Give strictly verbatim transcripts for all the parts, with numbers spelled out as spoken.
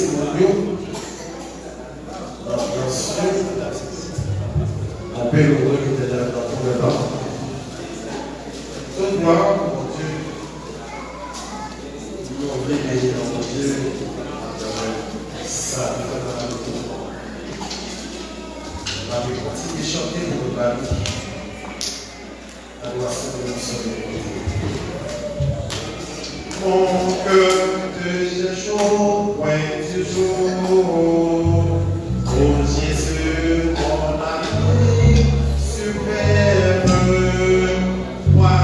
Timoun yo, nan dans yo, on peut louer l'Éternel dans tous les temps. Tout gloire pour Dieu. Nou vle beni non Bondye atravè sa li fè nan lavi nou. N ap kontinye chante pou nou ba li adorasyon ke nou sot mérite. Mon cœur te cherche au coin du jour, ô Jésus, mon ami suprême, toi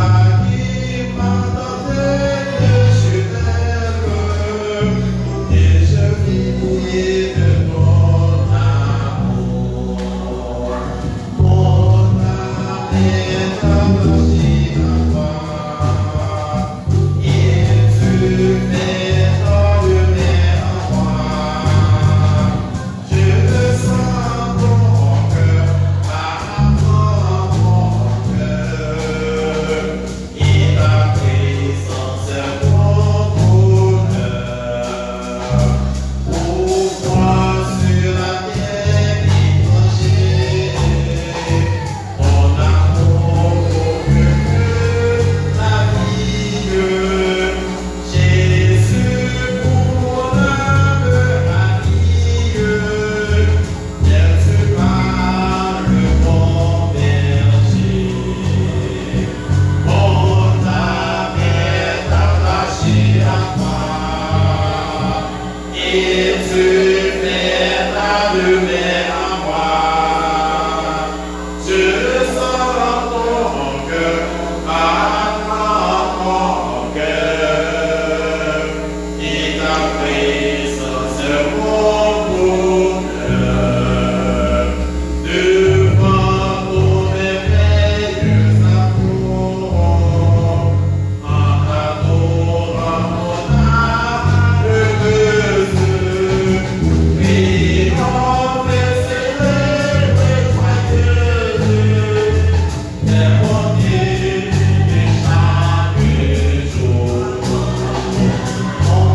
qui m'as tant aimé, je t'aime, et je vis de ton amour. Mon âme est attachée à toi, et tu fais ton demeure en moi. Je te sens ton cœur, à mon cœur, et ta présence est mon bonheur. Pourquoi sur la terre étranger, ton amour vaut mieux que la vie? Jésus, pour mon âme ravie, es-tu pas le bon berger? Mon âme est attachée à toi, et tu fais ta demeure en moi. Je sens ton cœur, à ton cœur, et ta présence est mon bonheur. Devant ton merveilleux amour, en adorant mon âme heureuse, triomphe et célèbre joyeuse, tes bontés chaque jour.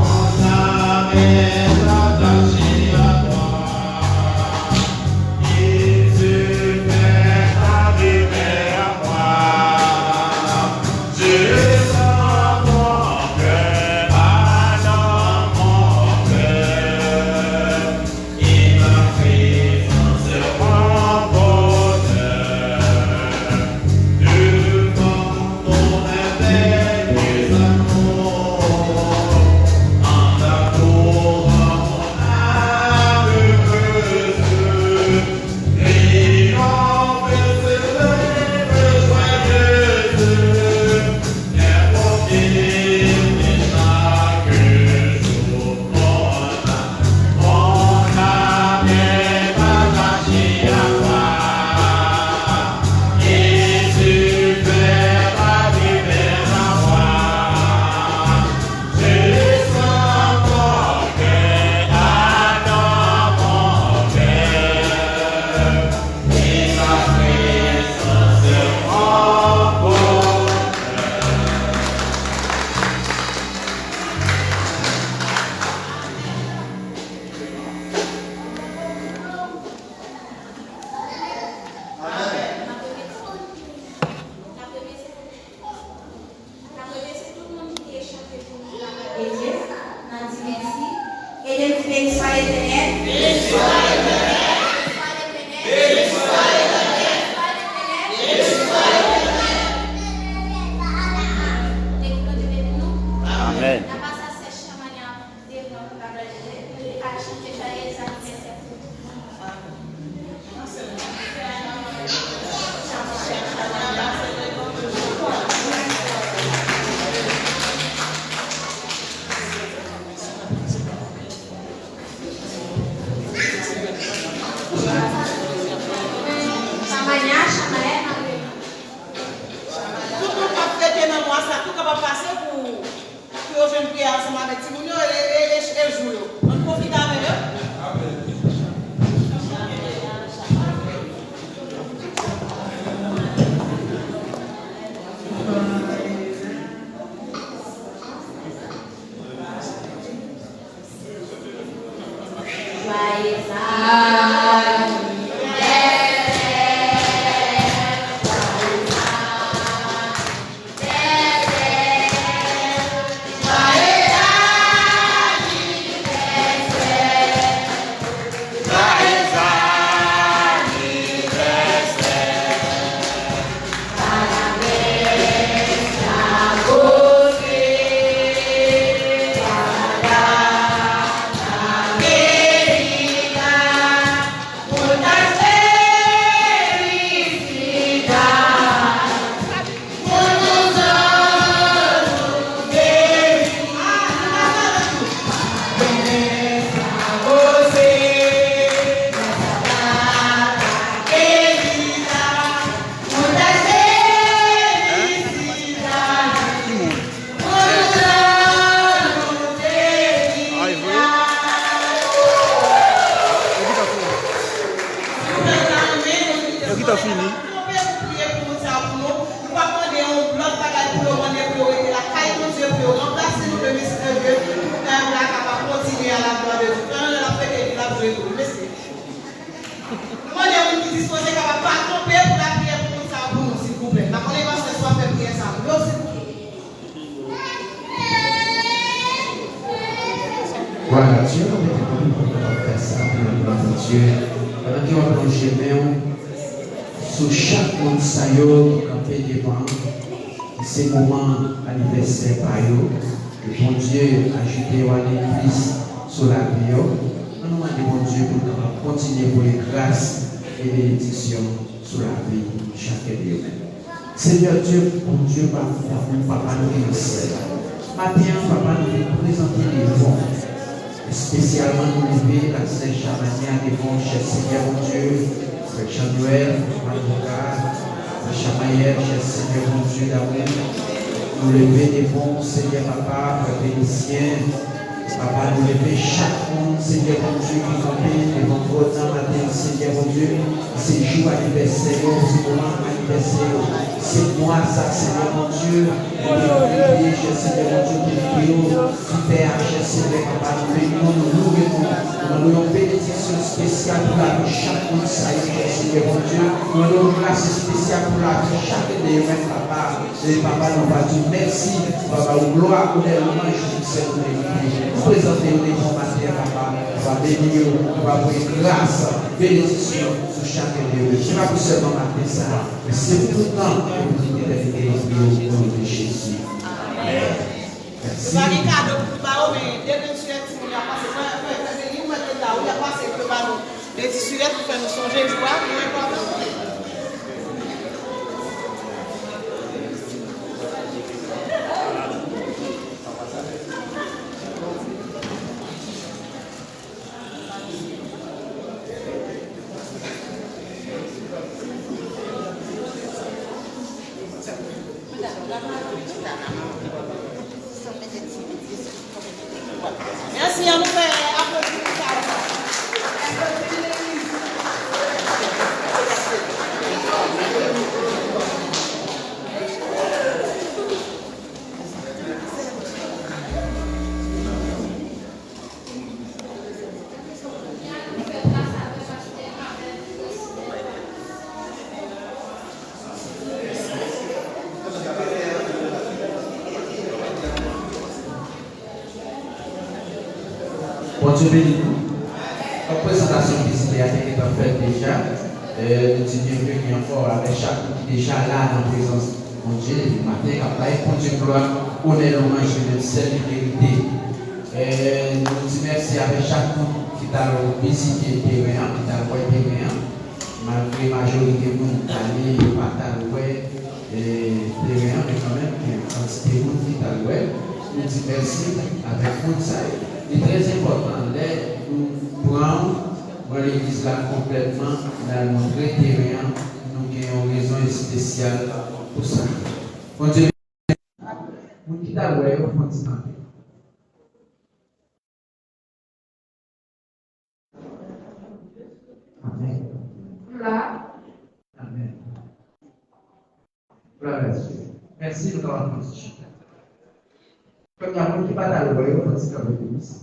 Mon âme est attachée à toi, et tu fais ta demeure en moi. Je sens ton cœur, ah, dans mon cœur, et ta présence est mon bonheur. Devant ton merveilleux amour, en adorant mon âme heureuse, triomphe et célèbre joyeuse, invoquer chaque jour mon âme, mon âme est attachée à toi, et tu fais ta demeure en moi. Je sens ton cœur, ah, dans mon cœur, et ta présence est mon bonheur. N ap remèsye tout moun ki te chante pou nou nan non de Dye. N ap di mèsi. Ede m di, beni swa Letènèl. Beni swa Letènèl. Beni swa Letènèl. Beni swa Letènèl. Beni swa Letènèl. Amèn. N ap pase a sè Chamanya devan pou l ka chante jwayèz anivèsè pou nou. Tout moun k ap fete nan mwa sa, tou kapab pase pou, pou yo jwenn priyè ansanm avèk timoun yo e, e, e, e jou yo. Ann pwofite avè yo. Ay, vre? Yo gentan fini. Yo gentan fini. Kanpe pou priye pou moun sa yo pou nou. Nou p ap mande yon lòt bagay pou yo mande pou yo rete lakay Bondye, pou yo ranplase nou demen, Senyè Dye, pou tan la kapab kontinye a la glwa de Dye. Tan la fete epi l ap jwe tou. Mèsi. Nou mande moun ki dispoze kapab pa kanpe pou lapriyè pou moun sa yo pou nou, silvouplè. N ap mande pastè si w ap fè priyè sa pou yo, silvouplè. Glwa a Dye, nou mete pou nou pou nou fè sa pou glwa a Dye. Pandan ke w ap lonje men w sou chak moun sa yo ki kanpe devan, se moman anivèsè pa yo, ke Bondye ajoute yon ane plis sou lavi yo. Ann nou mande Bondye pou l kapab kontinye voye gras e benediksyon sou lavi chak de yo menm. Senyè Dye, Bondye, pa, pa, Papa, nou ki nan syèl la. Maten an, Papa, nou vin prezante devan w. Espesyalman, nou leve lasè Chamanya devan w, chè Senyè Bondye, frè Jean Noël, avoka, frè Chamayèl, chè Senyè Bondye, damou. Nou leve devan w, Senyè Papa, frè Felisyen, Papa, nou leve chak moun, Senyè Bondye, ki kanpe devan twòn nan maten an, Senyè Bondye, se jou anivèsè yo, se moman anivèsè yo, se mwa sa, Senyè Bondye, nou te priye, chè Senyè Bondye, te mete yo sou tè a, chè Senyè, Papa, nou beni nou, nou louwe nou, nou mande w yon benediksyon espesyal pou lavi chak moun sa yo, chè Senyè Bondye, nou mande w yon gras espesyal pou lavi chak de yo menm, Papa. E Papa, nou va di w mèsi, nou va ba w glwa, onè, lwanj, pou sèl ou merite. Nou prezante yo devan w maten an, Papa. Nou va beni yo, nou va voye gras, benediksyon sou chak de yo. Se pa pou sèlman maten sa a, men se pou tout tan e pou tout etènite. Nou priye w o non de Jezi. Amèn. Mèsi. Nou pa gen kado pou nou ba yo, men demen sou timoun yo ap pase. Frè, frè, frè, li mwen te la, wi, y ap pase pou yo ba nou. Beni Sirèt pou fè nou sonje jou a, nou enpòtan. Mèsi, ann nou fè aplodi pou sa yo. Bondye beni nou. Donk, prezantasyon vizitè a te gentan fèt deja. E, nou di byenveni ankò avèk chak moun ki deja la nan prezans Bondye depi maten, k ap bay Bondye glwa, onè, lwanj, li menm sèl li merite. E, nou di mèsi avèk chak moun ki t al vizite teren an, ki t al wè teren an. Malgre majorite moun t ale, yo pa t al wè, e, teren an, men kanmenm, gen yon kantite moun ki t al wè. Nou di mèsi avèk moun sa yo. Li trè enpòtan lè nou pran, pran legliz la konplètman, n al montre teren an, nou gen yon rezon espesyal pou sa. Bondye, moun ki t al wè yo, fè yon ti kanpe. Amèn. Amèn. Glwa a Dye. Mèsi, nou kapab pran ti chita. Kounye a, moun ki pa t al wè yo, fè ti kanpe pou nou, silvouplè.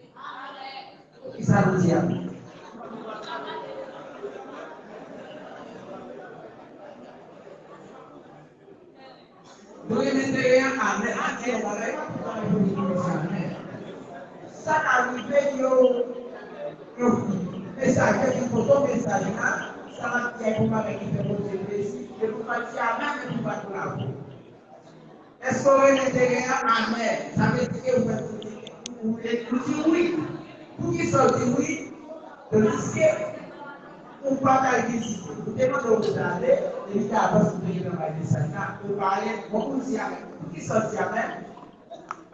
Kisa nou di amen? Nou renmen teren an, amèn. Amèn. Bagay la pou pale pou nou di amèn. Sa ka rive yo, yo, mesaj yo ki pote mesaj la, sa va di pou bagay ki fè Bondye plezi, yo pou pa di amèn, yo pou pa bravo. Èske w renmen teren an? Amèn. Sa vle di ke ou, ou, ou, ou di wi. Poukisa w di wi? Tandiske ou pa t al vizite. Ou te mande w pou t ale, epi te avans ou te gentan bay mesaj la. Ou pa ale, bon, pou di amèn. Poukisa w di amèn?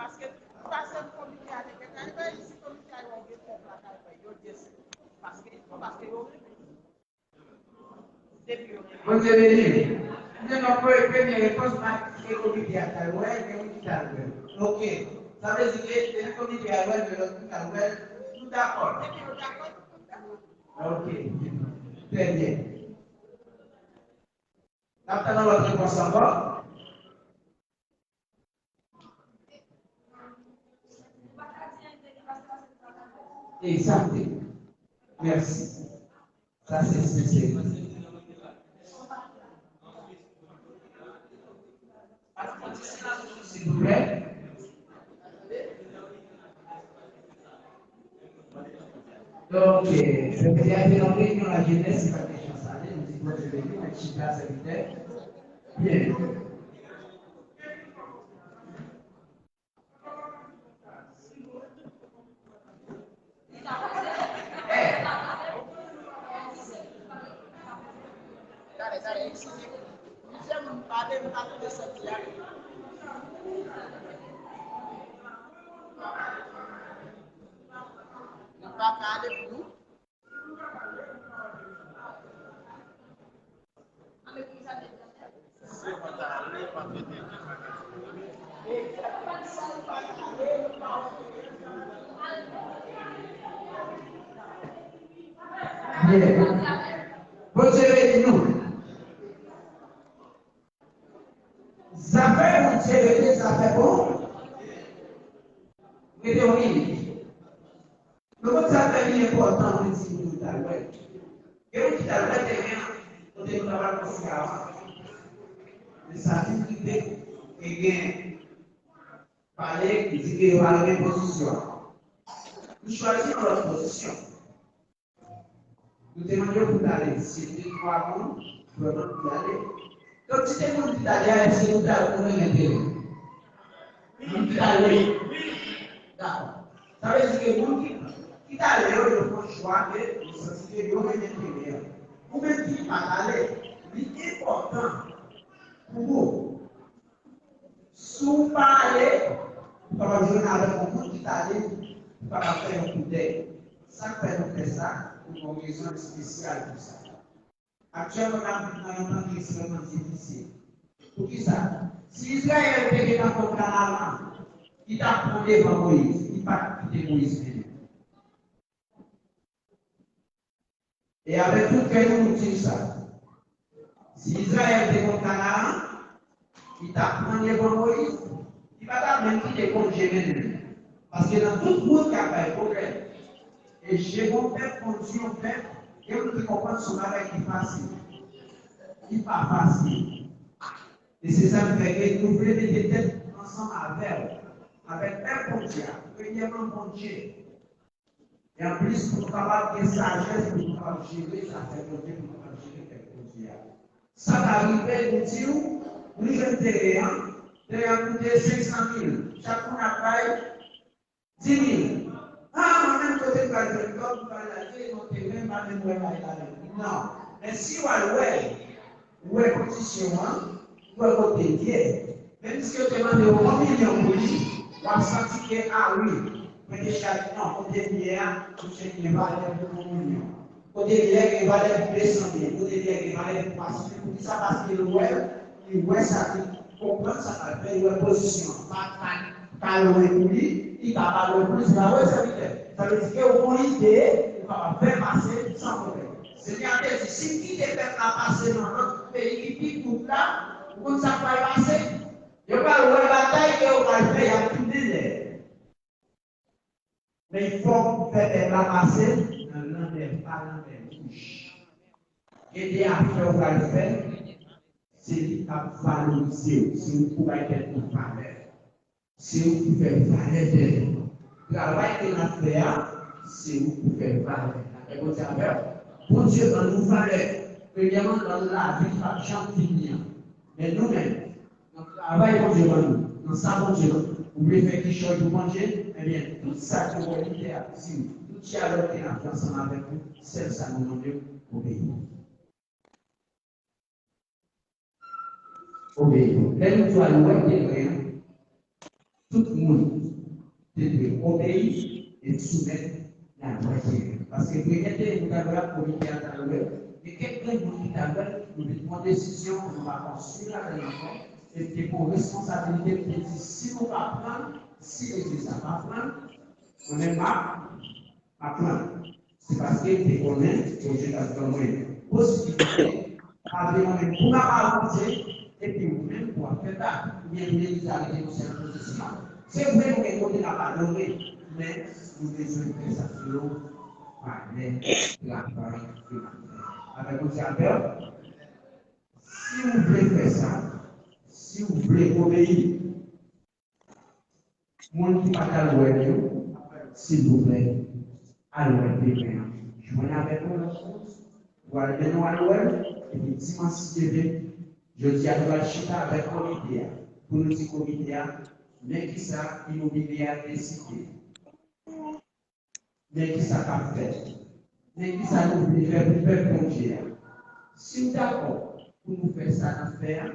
Paske, paske komite a te gentan rive, si komite a yo gen kòb la, yo di se paske, paske yo renmen. Bondye beni. Ebyen, donk, pre-, premye repons, pa kite komite a t al wè, gen moun ki t al wè. Oke. Sa vle di ke, se nan komite a wè, men lòt moun t al wè, tout dakò. Oke. Trè byen. N ap tann yon lòt repons ankò. Egzakteman. Mèsi. Sa se sensè. Silvouplè. Donk, jodi a se yon reyinyon lajenès, se pa kesyon sa, nou di Bondye beni, mwen chita sèvitè. Byen. Talè, talè, eskize m. Plizyè moun pale, m pa tande sa ki a. Li pa ka ale pou nou. Byen. Bondye beni nou. Zafè Bondye rete zafè bon. Rete yon minit. Nou konn sa fè li enpòtan pou di moun yo t al wè. Gen moun ki t al wè teren an, kote nou t ap konstwi avan. Men sa vin rive, e gen pale ki di ke yo pa renmen pozisyon an. Nou chwazi yon lòt pozisyon. Nou te mande yo pou t ale. Si te twa moun, vrèman ki ale. Kantite moun ki t ale a, èske nou ta, nou renmen te yo? Moun ki t ale. Dakò. Sa vle di ke moun ki, ki t ale yo, yo fè yon chwa ke yo santi ke yo renmen teren an. Ou menm ki pa t ale, li enpòtan pou ou. Si w pa ale, ou kapab jwenn avèk yon moun ki t ale, ou kapab fè yon koudèy. Sa k fè nou fè sa? Nou gen yon rezon espesyal pou sa. Aktyèlman, n ap viv nan yon tan ki ekstrèmman difisil. Poukisa? Si Izrayèl te gentan konn Kanaran, li t ap pran devan Moyiz, li pa t kite Moyiz mennen. E avèk tout kè nou, nou di sa. Si Izrayèl te konn Kanaran, li t ap pran devan Moyiz, li pa t ap menm kite Bondye mennen l. Paske nan tout moun k ap bay pwoblèm, e je bon pèp kondui yon pèp, gen moun ki konprann se yon bagay ki fasil. Li pa fasil. E se sa k fè ke nou vle mete tèt ansanm avè w, avèk pèp Bondye a, premyèman Bondye. E anplis, pou nou kapab gen sajès, pou nou kapab jere zafè Bondye, pou nou kapab jere pèp Bondye a. Sa ka rive, nou di w, nou jwenn teren an, teren an koute senk san mil, chak moun ap bay di mil. A, mwen menm kote m pral jwenn kòb, m pral achte yon teren, m pa menm wè bagay la menm. Non. Men si w al wè, ou wè kondisyon an, ou wè kote l ye. Menm si yo te mande w yon milyon pou li, w ap santi ke, a wi, mwen te chak, non, kote l ye a, misye gen valè pou yon milyon. Kote l ye a gen valè pou de san mil, kote l ye a gen valè pou twa san mil. Poukisa? Paske l wè, li wè sa ki konprann sa k al fè, li wè pozisyon an pa, pa, pa lwen pou li, li ka pa lwen pou li, se pa vre, sèvitè? Sa vle di ke ou gon lide, ou kapab fè pase san pwoblèm. Senyè a te di, si m kite pèp la pase nan lòt peyi ki pi kout la, ou konn sa k pral pase? Yo pral wè batay ke yo pral fè, y ap tounen dèyè. Men fòk ou fè pèp la pase nan lanmè, pa lanmè wouj. Gen de afè ou pral fè, se li k ap valorize w, se ou k pou bay tèt ou valè. Se ou k pou fè valè tèt ou. Travay ke n ap fè a, se ou k pou fè valè. Lapè Bondye avè w. Bondye ban nou valè. Premyèman, ban nou lavi ki p ap janm fini an. Men nou menm, nan travay Bondye ban nou, nan sa Bondye ban nou, ou vle fè kichòy pou Bondye, ebyen, tout sa ke w wè li fè a pou di w, tout dyalòg ke n ap fè ansanm avèk ou, sèl sa nou mande w, obeyi. Obeyi. Lè nou di w al wè teren an, tout moun te dwe obeyi e soumèt lalwa teren an. Paske premye teren nou t al wè a, komite a t al wè, gen kèk grenn moun ki t al wè, nou vin pran desizyon pou nou pa konstwi ladan l ankò, e te pran responsabilite pou te di si nou pa pran l, si legliz la pa pran l, mwen menm m ap, m ap pran l. Se paske m te konnen Bondye t ap ban mwen posibilite, pa vle mwen menm pou m ap avanse, epi ou menm pou w ap fè bak, oubyen pou legliz la rete nan sèl pozisyon. Se vre, nou gen kote n ap adore, men nou bezwen fè sa selon valè travay ke n ap fè. Avèk Bondye avè w, si w vle fè sa, si w vle obeyi, moun ki pa t al wè l yo, silvouplè, al wè demen an. Jwenn avèk nou lòt jou, ou al mennen w al wè l, epi dimanch si Dye vle, jodi a nou pral chita avèk komite a, pou nou di komite a, men kisa imobilye a deside. Men kisa k ap fèt. Men kisa nou vle fè pou pèp Bondye a. Si w dakò pou nou fè sa n ap fè a,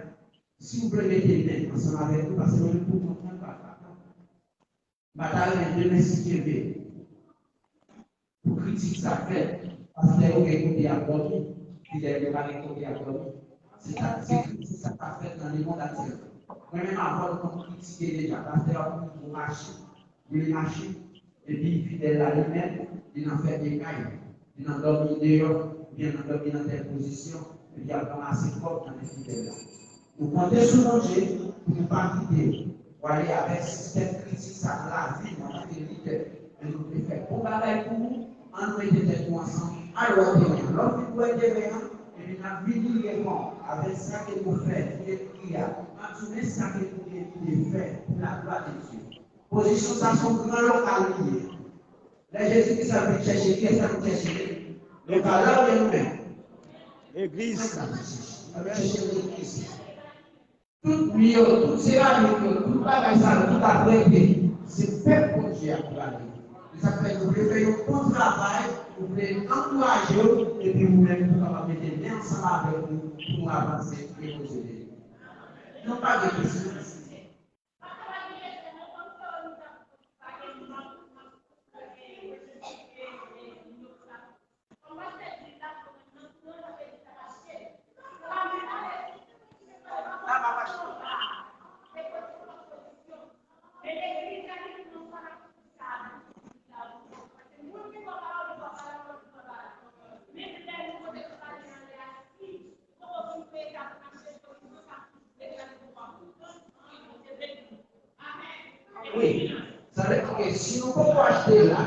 si w vle mete men ansanm avèk nou, paske mwen menm pou kont mwen m pa kapab. M pa ta renmen demen si Dye vle, pou kritik sa fèt, pastè yo gen kote y ap dòmi, lidè yo pa gen kote y ap dòmi. Se sa, se kritik sa k ap fèt nan lemonn aktyèlman. Mwen menm avè w nou kritike deja, pastè a pou nou mache. Li mache, epi fidèl la li menm, li nan fè de kay, li nan dòmi deyò, oubyen nan dòmi nan tèl pozisyon, epi y ap ranmase kòb nan men fidèl la. Nou konte sou Bondye pou nou pa kite w ale avèk sistèm kritik sa nan lavi nou antanke lidè. Men nou vle fè bon bagay pou ou, ann mete tèt nou ansanm, al wè teren an. Lè w fin wè teren an, epi n ap vini reponn avèk sa ke nou fè, ki ekri a. N ap di w men sa ke nou gen lide fè pou laglwa de Dye. Pozisyon sa se yon gran lokal li ye. Lè Jezi Kris ap vin chèche, kiyès l ap vin chèche? Lokal la oubyen nou menm? Legliz. Kiyès l ap vin chèche? L ap vin chèche legliz. Tout mi yo, tout seramik yo, tout bagay sa yo, tout ap rete. Se pèp Bondye a pou ale. Se sa k fè nou vle fè yon bon travay, nou vle ankouraje w, epi ou menm tou kapab mete men ansanm avèk nou pou nou avanse e Bondye beni. Nou pa gen kesyon. Wi. Sa vle di ke si nou poko achte la,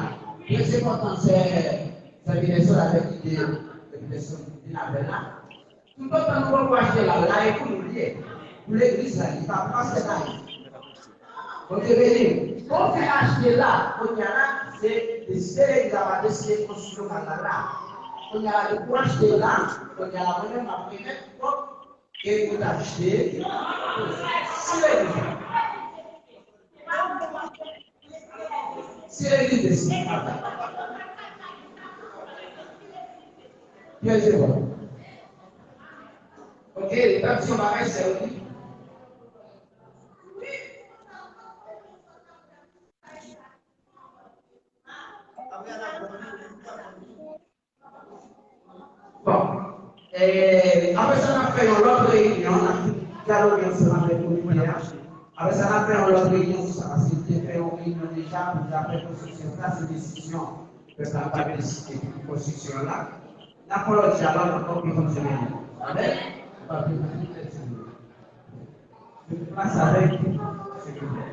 trè enpòtan, sè, sèvitè Sol avèk ide, sèvitè Sol vin avè la. Toutotan nou poko achte la, la e pou nou li ye. Pou legliz la, li pa pou pastè la. Bondye beni w. Bon, fè achte la, kounye a la, se deside legliz la va deside konstwi lokal la la. Kounye a la, depi w achte la, kounye a la, mwen menm, m ap remèt kòb ke ou t achte. Si legliz la. Si legliz deside. Pyè Jewova. Ok, li t ap di yon bagay, sè, wi. Bon. Eh, apre sa, n ap fè yon lòt reyinyon. N ap Dyaloge ansanm avèk komite a. Apre sa, n ap fè yon lòt reyinyon sou sa, paske nou te fè yon reyinyon deja pou n ta fè konstriksyon sa, se desizyon pèp la pral deside pou konstriksyon an la. N ap fè yon lòt dyalòg ankò pou kontinyè. Amèn. N ap prezante tèt yo. Pase avèk, silvouplè.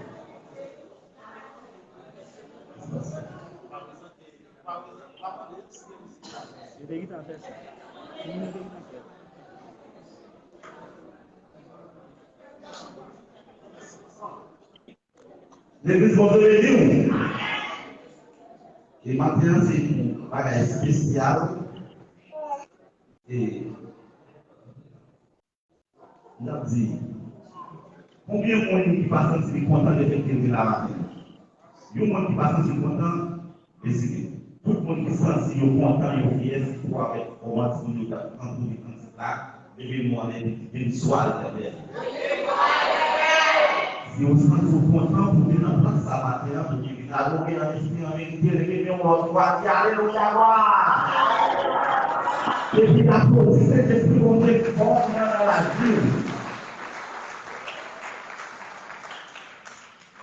Yo te gentan fè sa. Yo te gentan fè sa. Legliz, Bondye beni w. E maten an, se yon bagay espesyal. E m t ap di, konbyen moun ki pa santi li kontan lefètke l te la maten? Yon moun ki pa santi l kontan, leve men. Tout moun ki santi yo kontan, yo fyè, sitou avèk kòman timoun yo t ap kantoure kantik la, leve men w anlè, epi di, "Beniswa Letènèl." Si w santi w kontan pou w te nan plas sa maten an, pou w te vin adore nan lespri, an verite, leve men w yon lòt fwa, di, "Alelouya, glwa!" Epi, n ap louwe Sentespri Bondye fò nan lavi w.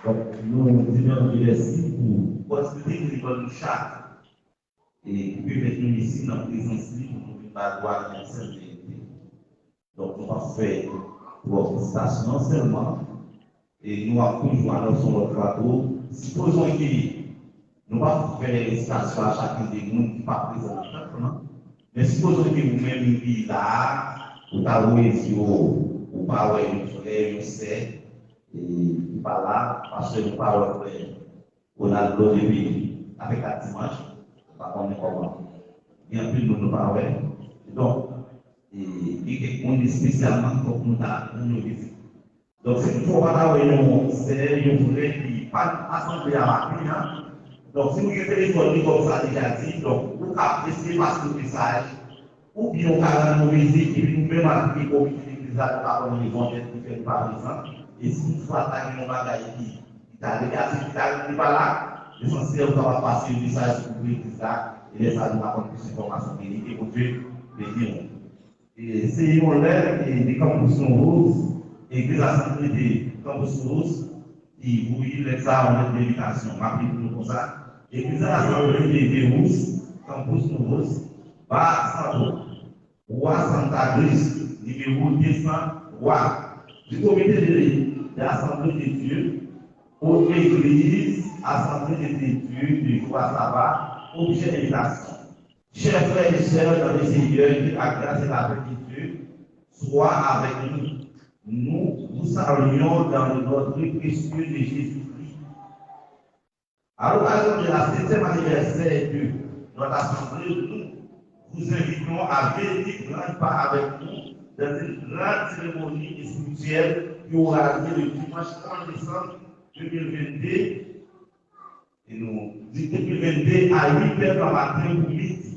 Donk, nou di Bondye mèsi pou opòtinite ke li ban nou chak, e ki pèmèt nou isi nan prezans li pou nou vin ba glwa nan yon sèl verite. Donk, nou p ap fè twòp sitasyon sèlman, e nou ap toujou anonse yon lòt fwa tou, sipozon ke nou p ap fè sitasyon a chak yon de moun ki pa prezan nan tanp lan, men sipozon ke ou menm ki la a, ou ta voye zye w, ou pa wè yon frè, yon sè, e ki pa la, paske nou pa wè frè Ronaldo depi sa fè kat dimanch, nou pa konnen kòman. Gen anpil moun nou pa wè. Donk, e, gen kèk moun espesyalman, fòk nou ta rann yo vizit. Donk, si toutfwa w pa ta wè yon sè, yon frè ki pa t asanble a maten an, donk, si w gen telefòn li, kòm sa deja di, donk, ou ka apresye pase yon mesaj, oubyen ou ka rann nou vizit, epi nou menm ak komite legliz la, nou ka konn rezon dèt ki fè nou pa prezan. E si toutfwa ta gen yon bagay ki, ki ta negatif, ki ta rive pa la, lesansyèl ou kapab pase yon mesaj pou legliz la, e lè sa a nou ka konn plis enfòmasyon ke li, ke Bondye beni w. E se yon lè, e, de Campus Novos, Egliz Asanble de Campus Novos, ki voye lèt sa a, yon lèt envitasyon. M ap li pou nou konsa. Egliz Asanble de Verus, Campus Novos, Barra Santo, Rua Santa Cruz, nimewo de san twa, du Comité de, de l'Assemblée de Dieu, aux Églises Assemblée de Dieu de Joua Saba, objet invitation. Chers frères et sœurs dans le Seigneur, que la grâce et la paix de Dieu soient avec nous. Nous vous saluons dans le nom très précieux de Jésus-Christ. À l'occasion de la septième anniversaire de notre assemblée, nous vous invitons à venir prendre part avec nous dans une grande cérémonie spirituelle qui aura lieu le dimanche onze décembre deux mille vingt-deux. E nou di depi vennde a uit è nan maten pou midi.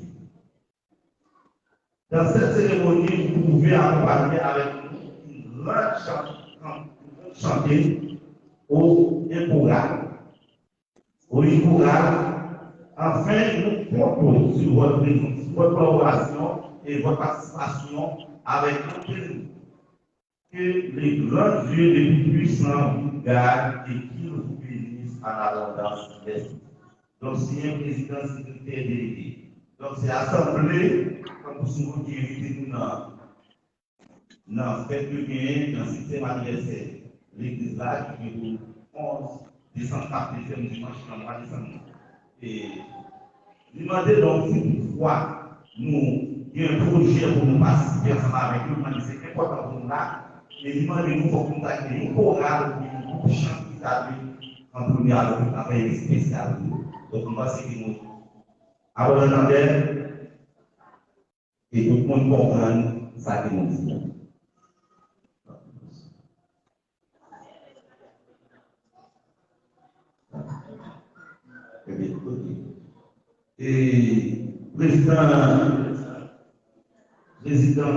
Dans cette cérémonie, vous pouvez accompagner avec nous une grande chan-, une grande chantée au, un choral. Au choral, enfin, nous comptons sur votre présence, votre collaboration et votre participation avec nous. Que le grand Dieu le Tout-Puissant vous garde et qu'il vous bénisse en abondance. Mèsi. Donk, Senyè Prezidan, Sekretè Delege. Donk, se asanble, tankou souvan ki envite nou nan, nan fèt yo genyen nan setyèm anivèsè legliz la, ki gen pou onz desanm, k ap fèt dimanch nan mwa desanm nan. E li mande, donk, si toutfwa nou gen pwojè pou nou patisipe ansanm avèk yo, li mande se enpòtan pou nou la, e li mande nou fòk nou ta gen yon koral oubyen yon gwoup chan ki ta dwe antonye avèk yon travay espesyal pou yo. Donk, mwen panse ke nou, apre nan tandè, e tout moun konprann sa ke nou di a. Ebyen, ok. E, prezidan, prezidan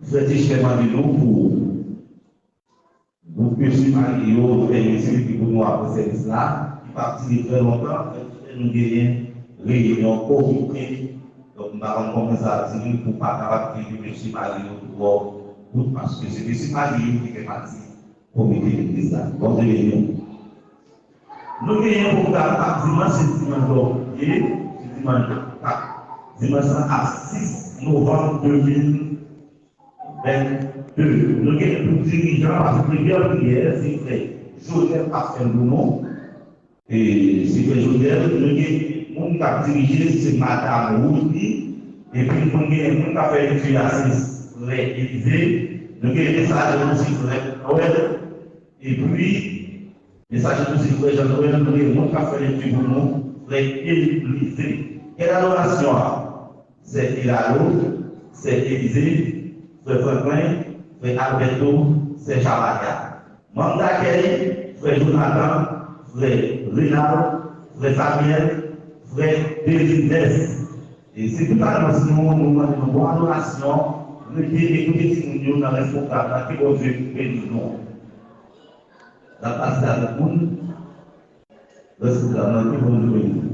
Frè Tichè mande nou pou gwoup Mesye Mario fè yon ti revye pou nou apre sèvis la, ki p ap dire trè lontan, fè nou genyen reyinyon komite. Donk, m pa konn konbyen sa ap dire pou pa kapab kenbe Mesye Mario twò Paske se mesye Marie yo ki fè pati komite legliz la. Bondye beni nou. Nou genyen pwogram k ap dimanch, se dimanch dòm ye, se dimanch kat, dimanch sa ap sis novanm de mil vennde. Nou genyen pou dirijan, paske premyè priyè, se frè Joseph k ap fè l pou nou. E, se frè Joseph, nou gen moun k ap dirije, se madam Rudy. Epi nou gen moun k ap fè lekti a, se frè Elize. Nou gen mesaje nou, se frè Noël. Epi, mesaje nou, se frè Jean Noël. Nou gen moun k ap fè lekti pou nou, frè Elize. Kèl adorasyon a? Sè Elalo, sè Elize, frè Franklin, frè Alberto, sè Jamaya. Manm dakèy, frè Jonathan, frè Renald, frè Samuel, frè Delinès. E se tout anons nou, nou mande nou bon adorasyon, rete ekoute timoun yo nan rès pwogram nan, ke Bondye beni nou. N ap pase avèk moun, rès pwogram nan, ke Bondye beni nou.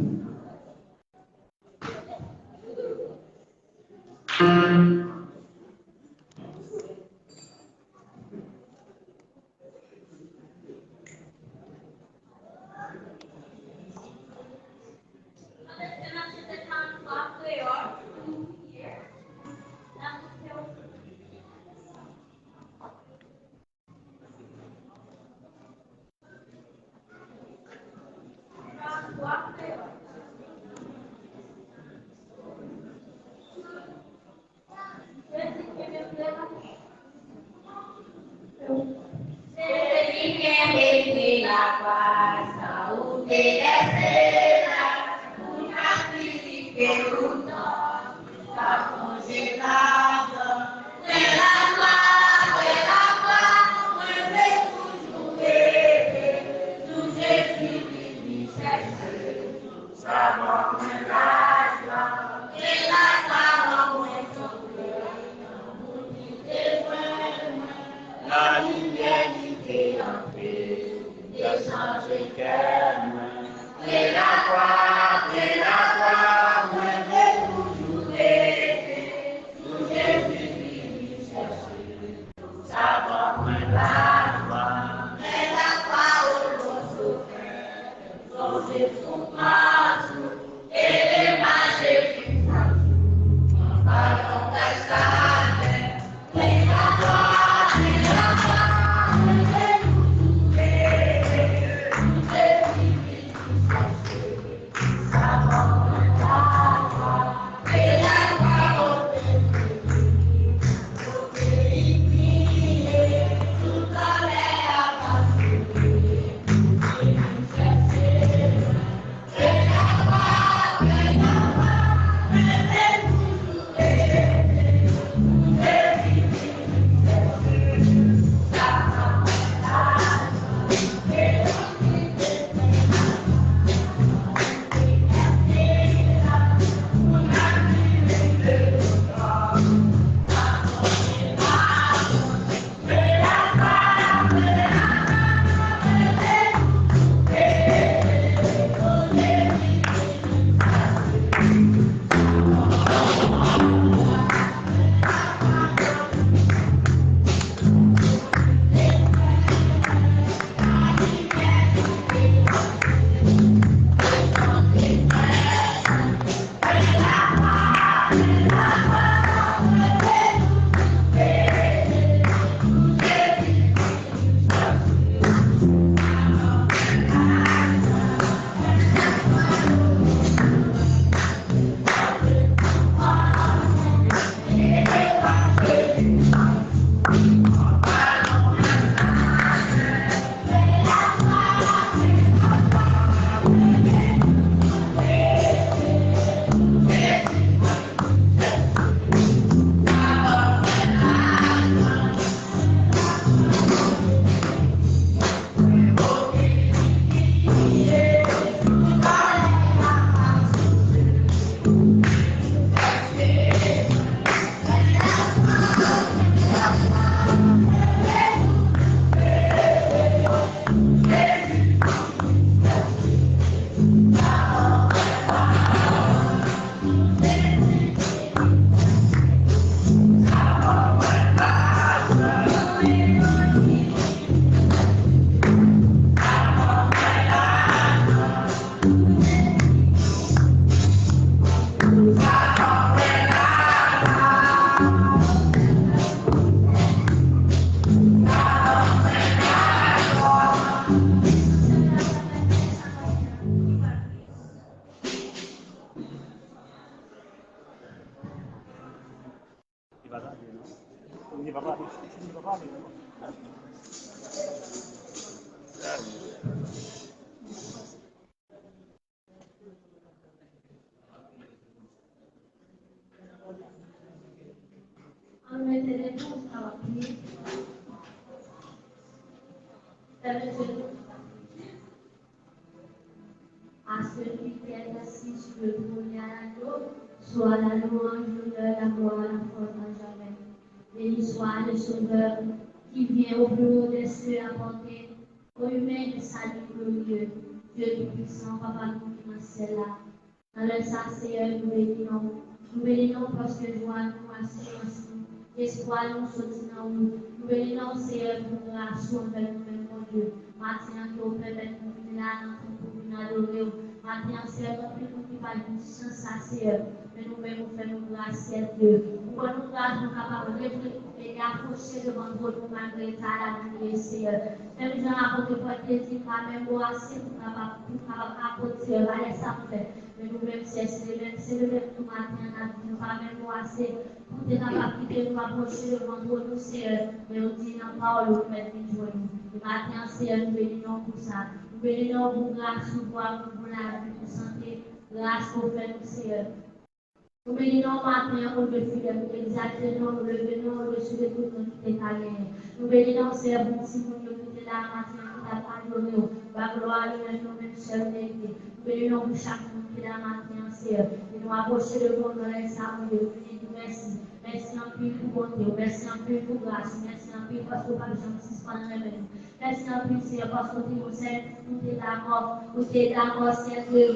Se li kenbe pye lakwa sa ou te lèse la pou n ap kritike ou non. Sa sonje lajan. Frè lakwa, frè lakwa, mwen vle toujou rete sou Jezi ki vin chèche. Sa ban mwen lajwa, frè lakwa ban mwen sonje nan moun ki te jwenn mwen. Nan limyè li te antre, li te chanje kè mwen. Frè Ann mete devan, nou kapab priye. Pè Bondye nou, à celui qui est assis sur le trône et à l'agneau, soit la louange, l'honneur, la gloire, la force à jamais. Béni soit le Sauveur qui vient au plus haut des cieux apporter aux humains le salut glorieux. Dieu Tout-Puissant, Papa nou ki nan syèl la, nan lè sa, Seyè, nou beni non w. Nou beni non w paske jwa nou, asirans nou, espwa nou soti nan ou. Nou beni non w, Seyè, pou gras ou anvè nou menm, Bondye. Maten an, ke w pèmèt nou vin la nan tanp ou, vin adore w. Maten an, Seyè, gen anpil moun ki pa jwenn chans sa, Seyè. Men nou menm, ou fè nou gras, Seyè Dye. Ou ban nou gras, nou kapab rete e apwoche devan twòn ou malgre eta lavi nou ye, Seyè. Menm jan apot Pòl te di, nou pa menm bò ase pou kapab, pou kapab apot, Seyè, valè sa nou fè. Men nou menm, Seyè, se le menm, se le menm nou maten an, n ap di nou pa menm bò ase pou te kapab kite nou apwoche devan twòn ou, Seyè. Men ou di nan pawòl ou, nou mèt vin jwenn ou. E maten an, Seyè, nou beni non w pou sa. Nou beni non w pou gras ou, pou amou, pou lavi, pou sante, gras ke w fè nou, Seyè. Nou beni non w maten an, Bondye fidèl, nou egzalte non w, nou leve non w odesi de tout non ki te ka genyen. Nou beni non w, Seyè, pou timoun yo ki te la maten an, ki t ap adore w, ba glwa a ou menm, ou menm sèl merite. Nou beni non w pou chak moun ki la maten an, Seyè. E nou apwoche devan w nan lè sa, Bondye, nou vini di w mèsi. Mèsi anpil pou bonte w, mèsi anpil pou gras ou, mèsi anpil paske w p ap janm sispann renmen nou. Mèsi anpil, Seyè, paske w te yon sèl, ou te dakò, ou te dakò, Seyè Dye.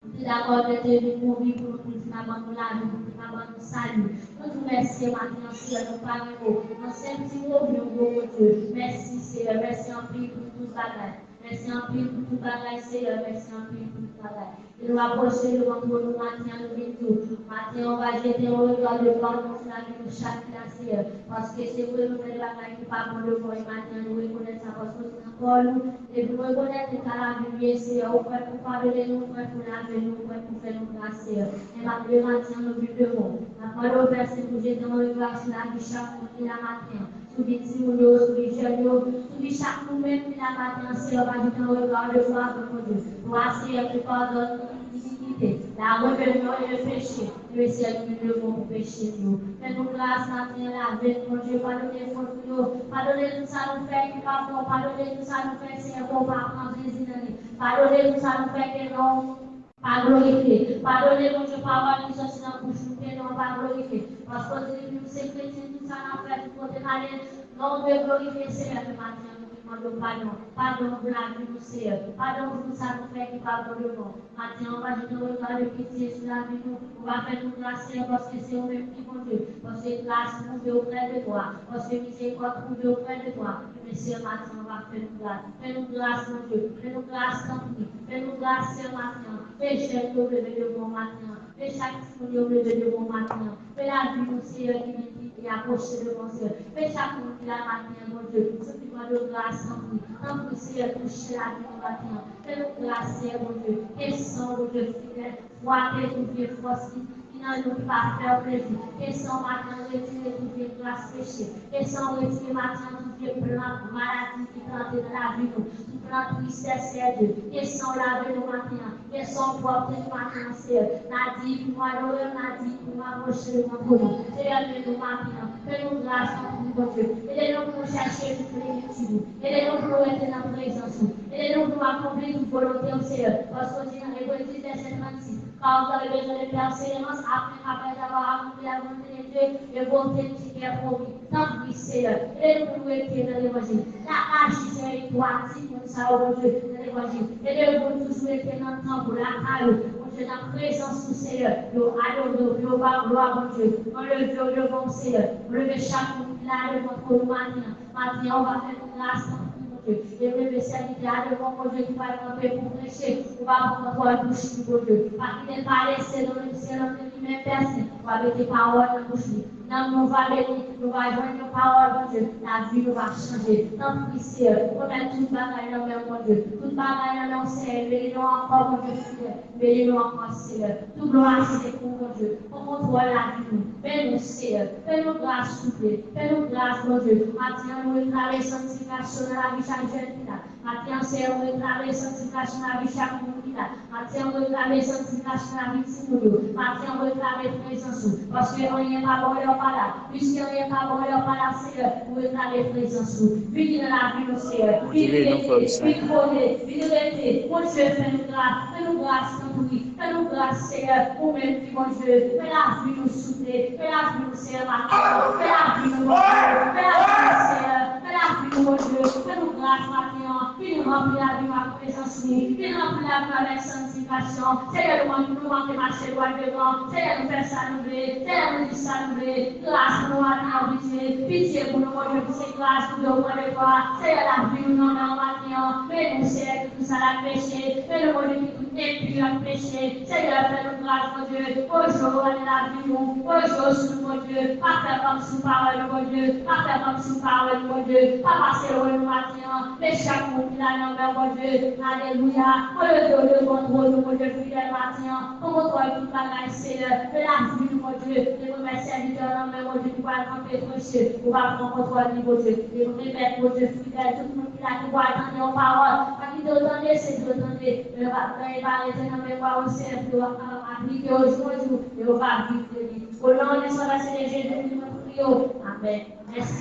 Ou te dakò de te vin mouri pou nou, pou te ka ban nou lavi, pou te ka ban nou sali. Nou di w mèsi maten an, Seyè, nou pa gen mo. Nan senp ti mo, byen gwo, Bondye. Mèsi, Seyè, mèsi anpil pou tout bagay. Mèsi anpil pou tout bagay, Seyè, mèsi anpil pou tout bagay. E nou apwoche devan twòn ou maten an, nou vin di w, maten an, w va jete yon rega de glwa sou lavi nou chak ki la, Seyè, paske se vre nou fè de bagay ki pa bon devan w, e maten an, nou rekonèt sa paske w se nan pawòl ou, e pou nou rekonèt eta lavi nou ye, Seyè, ou prèt pou padone nou, ou prèt pou lave nou, ou prèt pou fè nou gras, Seyè. E malgre maten an nou vin devan w, n ap mande w fè sen pou jete yon rega sou lavi chak moun ki la maten an, sou vi timoun yo, sou vi jèn yo, sou vi chak nou menm ki la maten an, Seyè, w va jete yon rega de glwa, Bondye. Glwa, Seyè, ki padone nou inikite, la rebelyon e le peche. Mesye, nou vin devan w pou peche nou yo. Fè nou gras maten an, lave nou, Bondye, padone fòt nou yo. Padone tout sa nou fè ki pa bon, padone tout sa nou fè, Seyè, ke w pa pran plezi nan li. Padone tout sa nou fè ke non w pa glorifye. Padone, Bondye, pawòl ki soti nan bouch nou, ke non w pa glorifye. Paske w di nou, nou se kretyen, tout sa n ap fè, tout kote n ale, non w dwe glorifye, Seyè, men maten an, nou vin mande w padon. Padon pou lavi nou, Seyè. Padon pou tout sa nou fè ki pa bon devan w. Maten an, w va jete yon rega de pitye sou lavi nou. Ou va fè nou gras, Seyè, paske se ou menm ki Bondye. Paske gras pwouve oprè de twa. Paske mizerikòd pwouve oprè de twa. Ebyen, Seyè, maten an, w va fè nou gras. Fè nou gras, Bondye. Fè nou gras, tanpri. Fè nou gras, Seyè, maten an. Fè jèn yo leve devan w maten an. Fè chak timoun yo leve devan w maten an. Fè lavi nou, Seyè, ki vin pi e apwoche devan w, Seyè. Fè chak moun ki la maten an, Bondye, sou ki mande w gras, tanpri. Tanpri, Seyè, touche lavi nou maten an. Fè nou gras, Seyè, Bondye. Ke san w, Bondye fidèl, frape tout vye fòs ki, ki nan nou, ki pa fè w plezi. Ke san w maten an retire tout vye gras peche. Ke san w retire maten an tout vye plant maladi ki plante nan lavi nou. Tout plant tristès, Seyè Dye. Ke san w lave nou maten an. Ke san w pwòpte nou maten an, Seyè. N a di pou nou adore w, n a di pou nou apwoche devan twòn ou. Seyè, men nou maten an. Fè nou gras, tanpri, Bondye. Ede nou pou nou chèche plenitid ou. Ede nou pou nou rete nan prezans ou. Ede nou pou nou akonpli tout volonte w, Seyè. Paske w di nan Ebre dis, vèsè trannsis, car vous avez besoin de persévérance, afin qu'après avoir accompli la volonté de Dieu, de porter ce qui est promis. Tanpri, Seyè, ede nou pou nou rete nan levanjil. N ap mache, Seyè, etwati moun sa yo, Bondye, nan levanjil. Ede yo pou nou toujou rete nan tanp ou, lakay ou, Bondye, nan prezans ou, Seyè. Yo adore w, yo ba w glwa, Bondye. Anleve yo devan w, Seyè. Anleve chak moun ki la devan twòn ou maten an. Maten an, ou va fè nou gras, tanpri, Bondye. E leve sèvitè a devan w, Bondye, ki pral kanpe pou preche. Ou va pran kontwòl bouch li, Bondye. Pa kite l pale, se nan li, se nan li menm pèse. Ou va mete pawòl nan bouch li. Nanm nou va beni, nou va jwenn yon pawòl, Bondye, lavi nou va chanje. Tanpri, Seyè, remèt tout bagay nan men w, Bondye. Tout bagay nan men w, Seyè, beni nou ankò, Bondye fidèl. Beni nou ankò, Seyè. Tout glwa se pou ou, Bondye. Pran kontwòl lavi nou. Beni nou, Seyè. Fè nou gras, souple. Fè nou gras, Bondye. Maten an, nou reklame sanktifikasyon nan lavi chak jèn ki la. Maten an, Seyè, nou reklame sanktifikasyon nan lavi chak moun ki la. Maten an, nou reklame sanktifikasyon nan lavi timoun yo. Maten an, nou reklame prezans ou. Paske anyen pa bon lè w pa la. Piske anyen pa bon lè w pa la, Seyè, nou reklame prezans ou. Vini nan lavi nou, Seyè. Vin rete, vin twone, vin rete. Bondye, fè nou gras, fè nou gras, tanpri. Fè nou gras, Seyè, ou menm ki Bondye. Fè lavi nou souple, fè lavi nou, Seyè, maten an. Fè lavi nou, Bondye. Fè lavi nou, Seyè. Fè lavi nou, Bondye. Fè nou gras maten an. Vin ranpli lavi nou ak prezans ou. Vin ranpli lavi nou avèk sanktifikasyon. Seyè, nou manke, nou manke mache dwat devan. Seyè, nou fè sa nou vle. Seyè, nou di sa nou vle. Gras pou nou maten an, Bondye. Pitye pou nou, Bondye, pou se gras nou dwe pran de twa. Seyè, lavi nou nan men w maten an. Men nou, Seyè, ki tout sal ak peche. Men nou, Bondye, ki tout enpi ak peche. Seyè, fè nou gras, Bondye. Bondye, ou gade lavi nou. Bondye, ou sou nou, Bondye. Pa fè kòmsi ou pa wè nou, Bondye. Pa fè kòmsi ou pa wè nou, Bondye. Pa pase lwen nou maten an. Men chak moun ki la nan men w, Bondye. Alelouya. Bondye, ou devan twòn ou, Bondye, fidèl maten an. Pran kontwòl tout bagay, Seyè. Men lavi nou, Bondye. Devan men sèvitè w nan men w, Bondye, ki pral kanpe preche. Ou va pran kontwòl li, Bondye. Devan men mèt, Bondye, fidèl. Tout moun ki la ki pral tande yon pawòl. Pa kite yo tande, se di yo tande. Men yo va, men yo va rete nan memwa yo, Seyè, pou yo va kapab aplike yo jou an jou. E yo va viv de li. O non de Sovè Seyè Jezi, nou priye w. Amèn. Mèsi.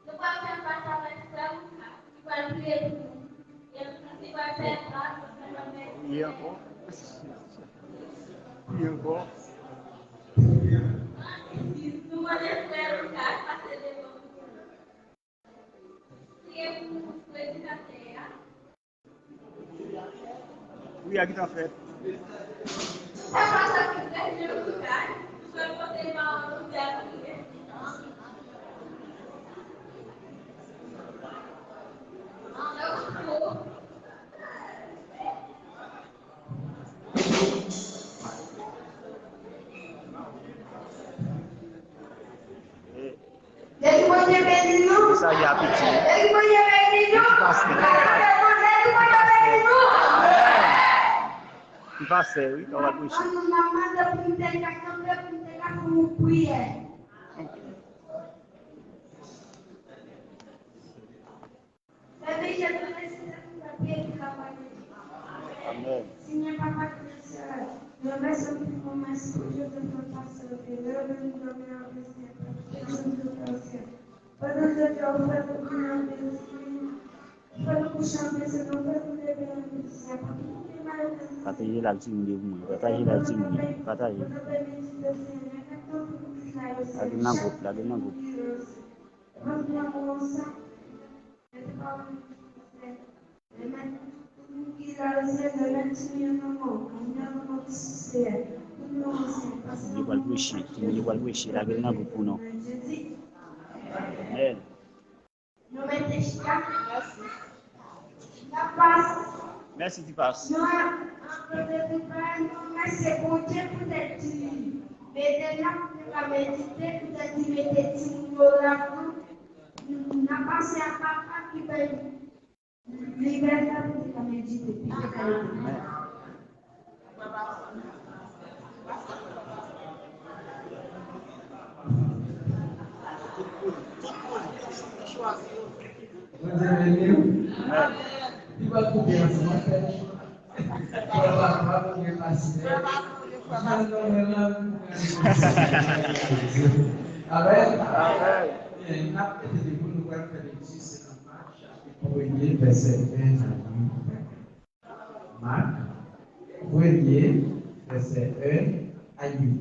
Nou pral fè fas avèk frè Lucas, ki pral priye pou nou. E li pral fè fas avèk nou. Priye ankò. Priye ankò. Nou mande frè Lucas pase devan nou. Priye pou prezidantè a. Wi, a gentan fèt. Depi Bondye beni nou. Sa y a piti. Depi Bondye beni nou. Ki pase, ki pase. Depi Bondye beni nou. Ki pase, wi, nou va preche. An nou mande pou nou te ka kanpe, pou nou te ka fè yon priyè. Amen. Senyè Papa Celestial, nou remèsye w pou moman sa, Bondye, nou fè pase w te leve nou dòmi avè Senyè Papa Celestial. Pandan jodi a ou fè nou vini an plezi, ou fè nou kouche an plezi, nou fè nou leve an plezi. Pataje l ak timoun yo pou mwen. Pataje l ak timoun yo. Pataje. Lage l nan gwoup, lage l nan gwoup. Timoun yo pral preche, timoun yo pral preche, lage l nan gwoup pou nou. Amen. Mèsi, Tipas. Mèsi pou tèt di mete timoun yo la, n ap pase a papa ki bay Libète pou te ka medite, pou te ka ede. Bondye beni w. Li pa koupe ansanm ak pèch. Frè Papa, frè Pastè. Jan nou renmen. Amen. Amen. N ap mete depi nou pral fè lekti, se nan Mak. Premye vèsè en a uit. Mak, premye vèsè en a uit.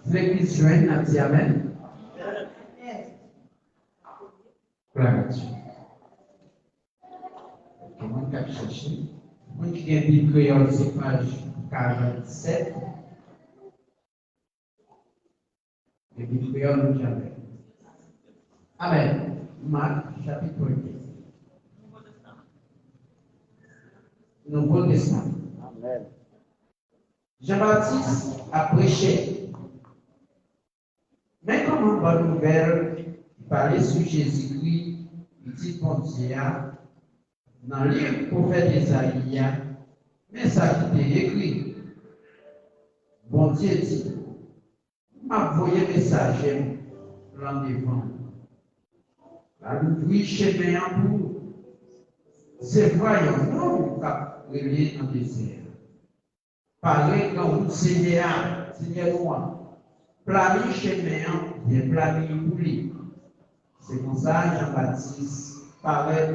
Legliz jwenn, n ap di amèn. Glwa a Dye. Gen moun k ap chèche. Moun ki gen Bib kreyòl, se paj karannsèt. Gen Bib kreyòl, nou djè avè. Amèn. Mak, chapit premye. Nouvo Testaman. Amèn. Jan Batis ap preche. Men kòman bòn nouvèl ki pale sou Jezikri, Pitit Bondye a, nan liv pwofèt Ezayi a, men sa ki te ekri. Bondye di, "M ap voye mesaje m lan devan w. L al ouvri chemen an pou ou." Se vwa yon nonm k ap rele nan dezè a. Pare gran wout Senyè a, Senyè nou an. Plani chemen an, byen plani pou li. Se konsa Jan Batis parèt,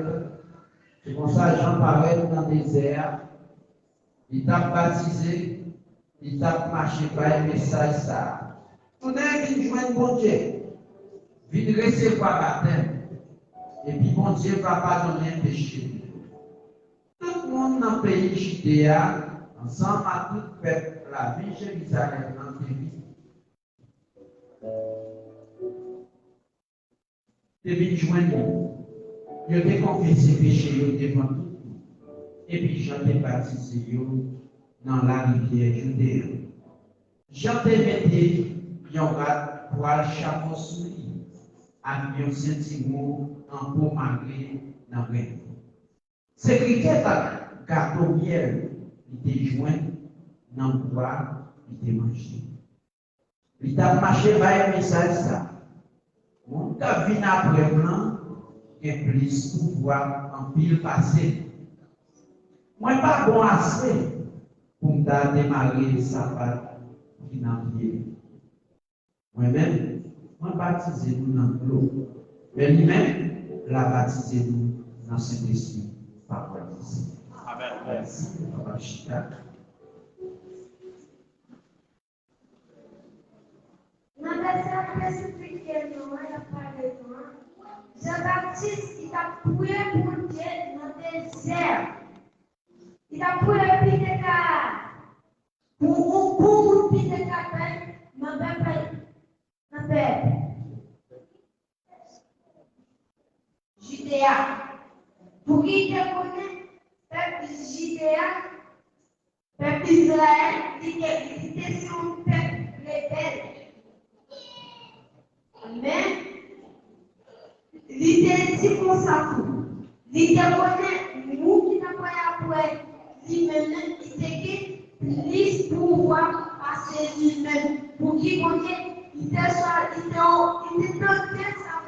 se konsa Jan parèt nan dezè a. Li t ap batize, li t ap mache bay mesaj sa a. Tounen vin jwenn Bondye, vin resevwa batèm, epi Bondye va padonnen peche nou. Tout moun nan peyi Jide a, ansanm ak tout pèp lavil Jerizalèm nan, te vin, te vin jwenn li. Yo te konfese peche yo devan tout moun, epi Jan te batize yo nan larivyè Jouden an. Jan te mete yon rad pwal chamo sou li, ak yon sentiwon an po mare nan grenn li. Se krikèt ak gato myèl li te jwenn nan bwa li te manje. Li t ap mache bay mesaj sa a: "Moun k ap vin apre m lan gen plis pouvwa anpil pase m. Mwen pa bon ase pou m ta demare sapat ki nan pye li." Mwen menm, mwen batize nou nan dlo, men li menm, l a batize nou nan Sentespri. Pawòl Bondye. Amèn. Mèsi, nou kapab chita. Nan vèsè a, nou te sou Bib nou an, y ap pale nou an. Jan Batis, li t ap priye Bondye nan dezè a. Li t ap priye pou li te ka pou, pou, pou, pou li te ka bay nan pèp, nan pèp Jide a. Pou ki te konnen pèp Jide a, pèp Izrayèl, li te, li te se yon pèp rebèl. Men, li te di konsa tou, li te konnen moun ki t ap pale apre li menm nan, li te gen plis pouvwa pase li menm. Pou ki kote, li te swa, li te, li te tande sa,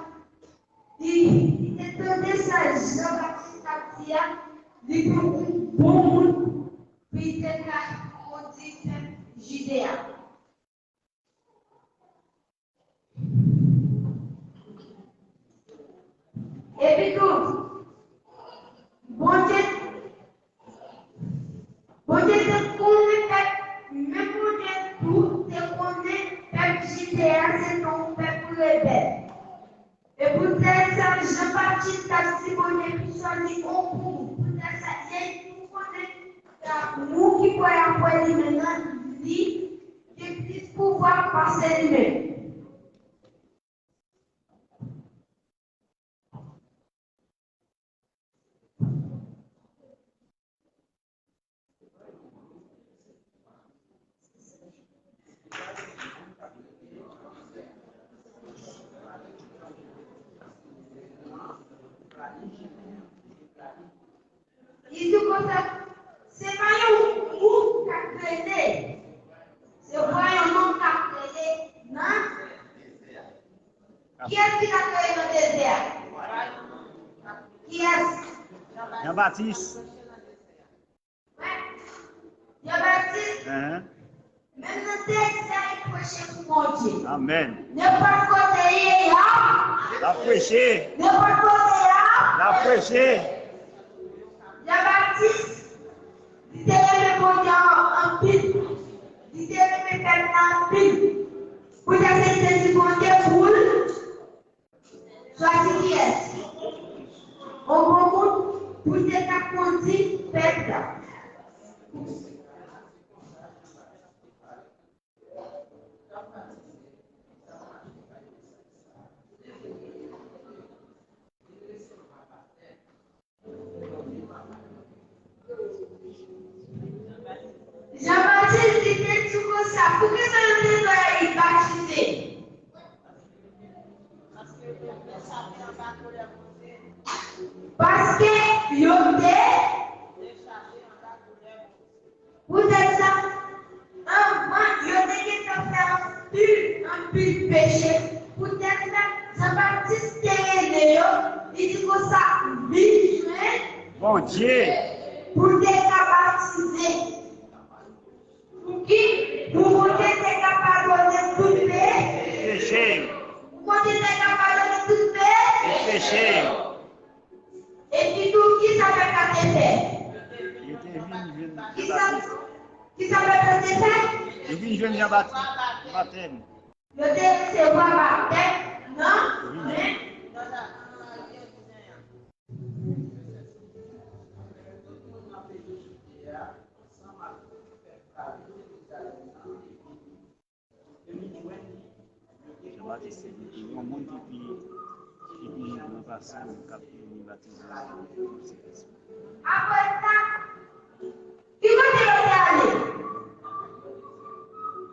li, li te tande sa Jan Batis t ap di a, li te yon bon moun pou li te ka kondi pèp Jide a. Epi tou, Bondye, Bondye te konnen pèp, men Bondye tou te konnen pèp Jide a se te yon pèp rebèl. E poutèt sa, Jan Batis t ap di Bondye pou chwazi yon pou, poutèt sa, li tou konnen sa moun ki pral apre li menm nan, li gen plis pouvwa pase li menm. Li di konsa, se pa yon moun k ap rele, se pa yon nonm k ap rele nan. Kiyès ki t ap rele nan dezè a? Kiyès? Jan Batis. Jan Batis. Menm nan dezè a, li preche pou Bondye. Amèn. Nenpòt kote li ye, y ap. L ap preche. Nenpòt kote y ap. L ap preche. Jan Batis, li te renmen Bondye anpil. Li te renmen pèp la anpil. Poutèt sa, li te di Bondye pou l chwazi kiyès? Yon bon moun pou l te ka kondi pèp la. Jan Batis, li te di konsa, poukisa yo te dwe batize? Paske yo te Poutèt sa, anvan, yo te gentan fè anpil, anpil peche. Poutèt sa, Jan Batis te rele yo, li di konsa, vin jwenn Bondye pou te ka batize. Pou ki? Pou Bondye te ka padone tout pe- Peche yo. Pou Bondye te ka padone tout pe- Peche yo. Epi tou, kisa pèp la te fè? Yo te vin jwenn Jan Kisa, Batis. Kisa pèp la te fè? Yo vin jwenn Jan Batis, batèm. Yo te resevwa batèm nan men. Jan Batis se te yon moun ki pi, ki pi gran pase l, k ap vini batize nan Sentespri. Apre sa, ki kote yo te ale?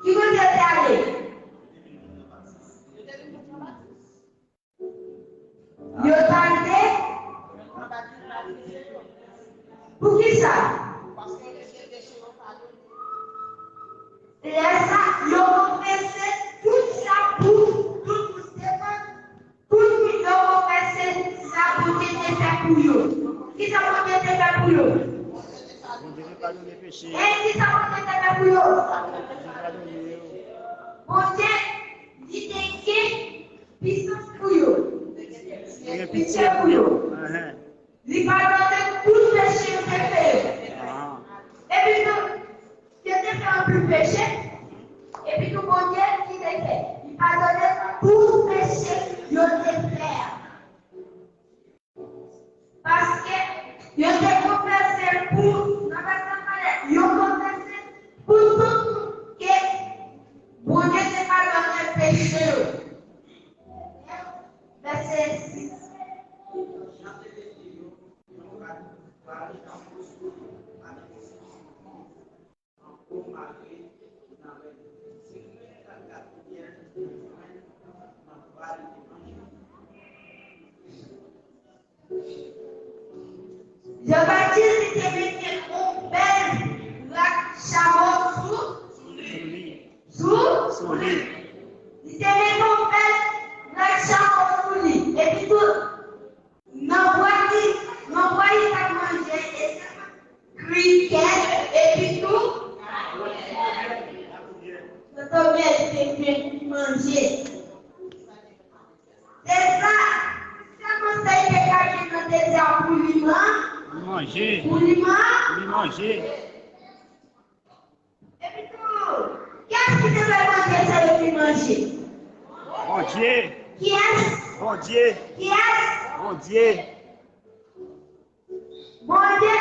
Ki kote yo te ale? Yo t ale. Poukisa? Lè sa, yo konfese tout sa pou tout moun te fè. Tout moun yo konfese sa Bondye te fè pou yo. Kisa Bondye te fè pou yo? Bondye te padone peche yo. E kisa Bondye te fè pou yo? Bondye padone yo. Bondye, li te gen pisans pou yo. Li gen pitye pou yo. Li padone tout peche yo te fè yo. Epi tou, yo te fè anpil peche. Epi tou, Bondye ki te fè? Li padone tout peche yo te fè a. Paske yo te konfese pou, nan vèsè sa, yo konfese pou tout moun ke Bondye te padone peche yo. Vèsè sis. Jan Batis, li te mete yon bèl rad chamo sou, sou, sou li. Li te mete yon bèl rad chamo sou li. Epi tou, nan bwa li, nan bwa li t ap manje, e se krikèt, epi tou, tonton Myèl te gen pou manje. Se sa, se konsèy te ka gen nan dezè a pou li man-, Li manje. Pou li man-, Li manje. Epi tou, kiyès ki te fè manje se yo ki manje? Bondye. Kiyès? Bondye. Kiyès? Bondye. Bondye.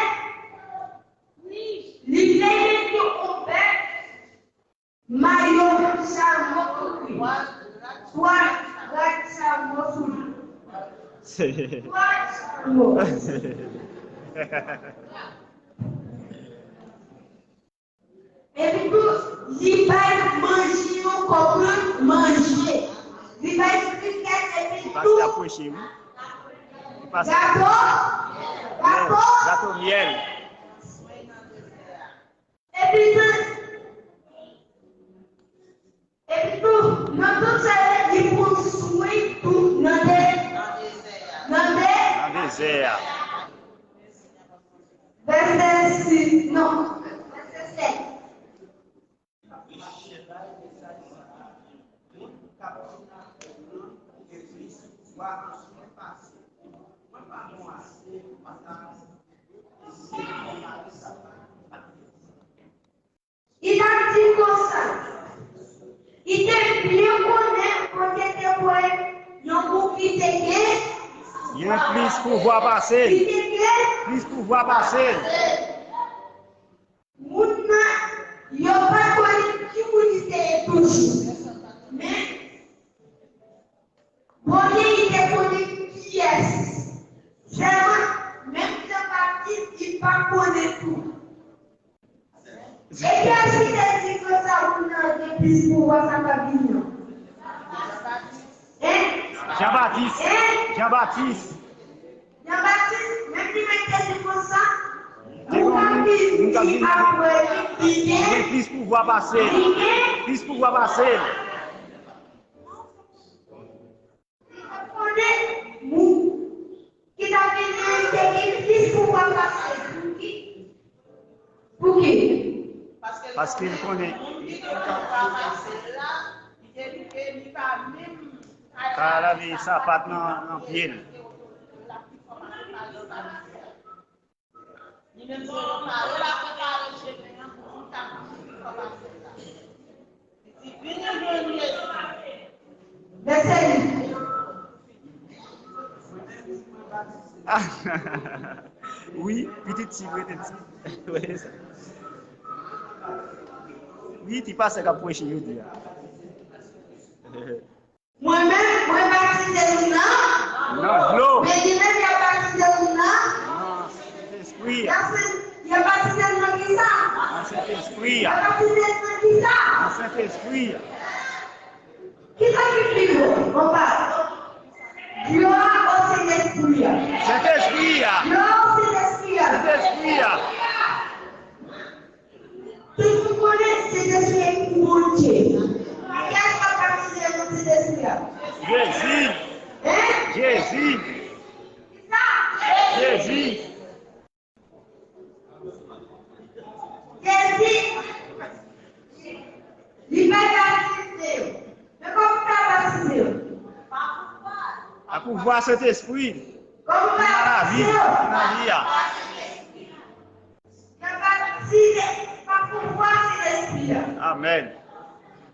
Li te mete yon bèl mayo chamo sou li. Twa rad chamo sou li. Twa chamo. Epi tou, li bay manje yo kòm manje. Li bay krikèt epi tou. Li pase ap preche, wi. Li pase. Gato. Gato. Gato myèl. Epi tou, epi tou, nan tout sa yo, li pran swen tou nan de-, nan de-, Nan dezè a. Vèsè sis, non, vèsè sèt. Li t ap di konsa, li te byen konnen kote te pran yon moun ki te gen, Gen plis pouvwa pase l. Ki te gen, Plis pouvwa pase l. te ye toujou. Men, Bondye, li te konnen kiyès. Sèlman, menm Jan Batis, li pa konnen tou. E kiyès ki te di konsa moun nan gen plis pouvwa sa k ap vini an? Hein? Jan Batis. Hein? Jan Batis. Jan Batis, menm li menm te di konsa, moun k ap vini apre li, li gen plis pouvwa pase l. Plis pouvwa pase l. Li pa konnen moun ki t ap vini an te gen plis pouvwa pase l. Pouki? Pouki? Paske l konnen. Moun ki gen pouvwa pase l la, li te di ke li pa menm ka lave sapat nan, nan pye l. Li menm se yo pale, l ap prepare chemen an pou moun k ap vini fò pase la. Li di, vini jwenn Jezi. Mesye li. Ah, wi, pitit ti, pitit ti. Wi, sa. Wi, ti pastè k ap preche jodi a. Mwen menm, mwen batize nou nan. Nan dlo. Men li menm, y ap batize nou nan. Nan Sentespri a. Y ap sen-, y ap batize nou nan kisa? Nan Sentespri a. Y ap batize nou nan kisa? Nan Sentespri a. Kisa ki pi gwo? Bon, pa. Glwa o Sentespri a. Sentespri a. Glwa o Sentespri a. Sentespri a. Tout moun konnen Sentespri a pou Bondye. Kiyès k ap batize nan Sentespri a? Jezi. Hein? Jezi. Kisa? Jezi. Jezi. Li pa batize yo. Men kòman l ka batize yo? Pa pouvwa Sentespri. Kòman l ka batize yo? Nan lavi, nan lavi a. N ap batize pa pouvwa Sentespri a. Amèn.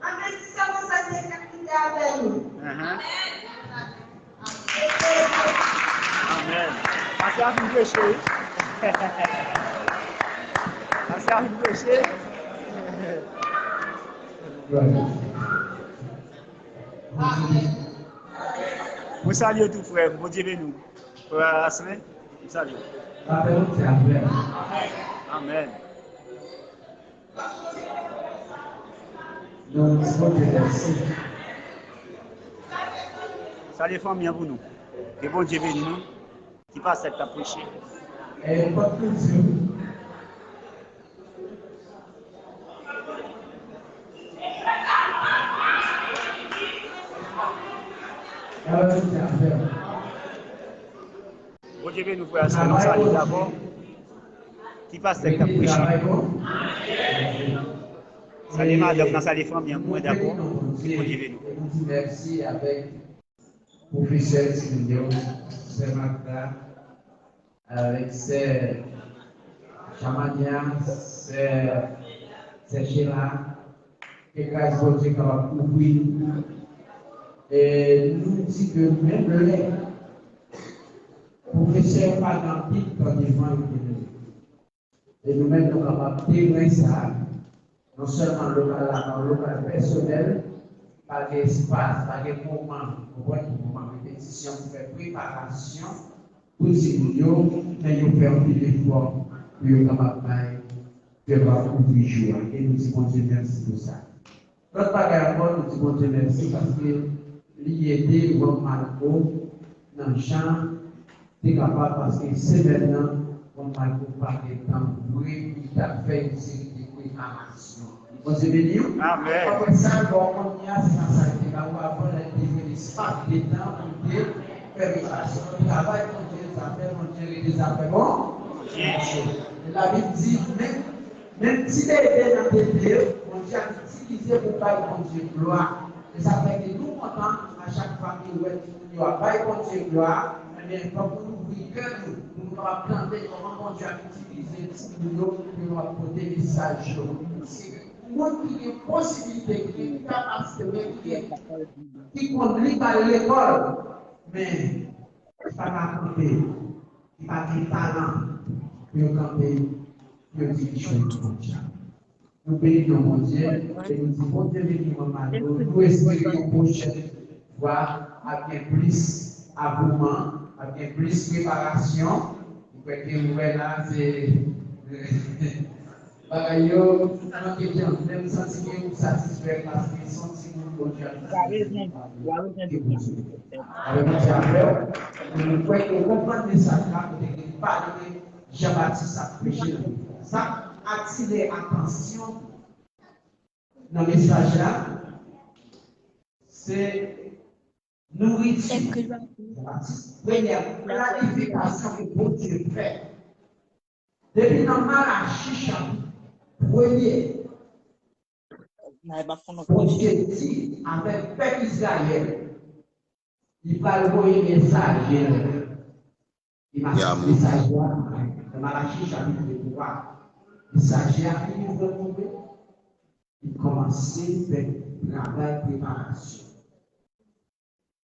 Ann beni Sentespri a ki te avè nou. Ahan. Amèn. Pastè a fin preche, wi. Pastè a fin preche. Mwen salye w tou, frè m. Bondye beni w. Frè Aslin, m salye w. Lapè Bondye avè w. Amèn. Nou di Bondye mèsi. Salye fanmi an pou nou. Ke Bondye beni nou. Ti pastè k t ap preche. E, m p ap tou di w. Bondye beni w, frè Aslin, nou salye w dabò. Ki pastè k t ap preche? Salye madanm nan, salye fanmi an pou mwen dabò. Bondye beni w. Pwofesè Ti Moun yo, sè Magda, avèk sè Chamania, sè, sè Sheila, ke gras Bondye kapab kouvri nou. E nou di ke menm lè pwofesè yo pa gen anpil tan devan yo te leve. E nou menm, nou kapab temwen sa, non sèlman lokal la, nan lokal pèsonèl, pa gen espas, pa gen moman, konprann, moman repetisyon pou fè preparasyon pou timoun yo, men yo fè anpil efò pou yo kapab bay, pou yo kapab kouvri jou a. E nou di Bondye mèsi pou sa. Lòt bagay ankò, nou di Bondye mèsi paske li ede Juan Marco nan jan te kapab, paske semèn nan, Juan Marco pa gen tan pou vre, li t ap fè yon seri de preparasyon. Bondye beni w. Amèn. Apre sa, bon, kounye a, se pa sa l te ba ou avan, lè l te jwenn espas de tan pou l te fè preparasyon. Travay Bondye, zafè Bondye rete zafè bon. Bondye. Labib di, men Menm ti bebe nan tete yo, Bondye ap itilize pou bay Bondye glwa. E sa fè ke nou kontan a chak fwa ke nou wè timoun yo ap bay Bondye glwa, ebyen, fòk nou louvri kè nou, pou nou kapab tande kòman Bondye ap itilize timoun yo, pou yo kapab pote mesaj yo. Se moun ki gen posibilite, ki gen kapasite, men ki gen, ki konn li pa lekòl, men ki pa ka konte, ki pa gen talan, pou yo kanpe, pou yo dirije yon Bondye. Nou beni non Bondye e nou di Bondye beni manman nou. Nou espere yon pwochèn fwa ap gen plis avouman, ap gen plis preparasyon. Mwen kwè ke ou wè la, se bagay yo manke jan. Men m santi ke ou satisfè paske se yon timoun Bondye ap satisfè. Ke Bondye. Avè Bondye avè w. Mwen kwè ke ou konprann mesaj la kote ke li pale de Jan Batis ap preche nan vil la. Sa atire atansyon nan mesaj la, se nouriti. Jan Batis, premyè planifikasyon ke Bondye fè. Depi nan Malachi chapit premye, Bondye di avèk pèp Izrayèl, li pral voye mesaje l. Li mache mesaje a nan Malachi chapit twa. Mesaje a fin ouvè tonbe, li kòmanse fè travay preparasyon.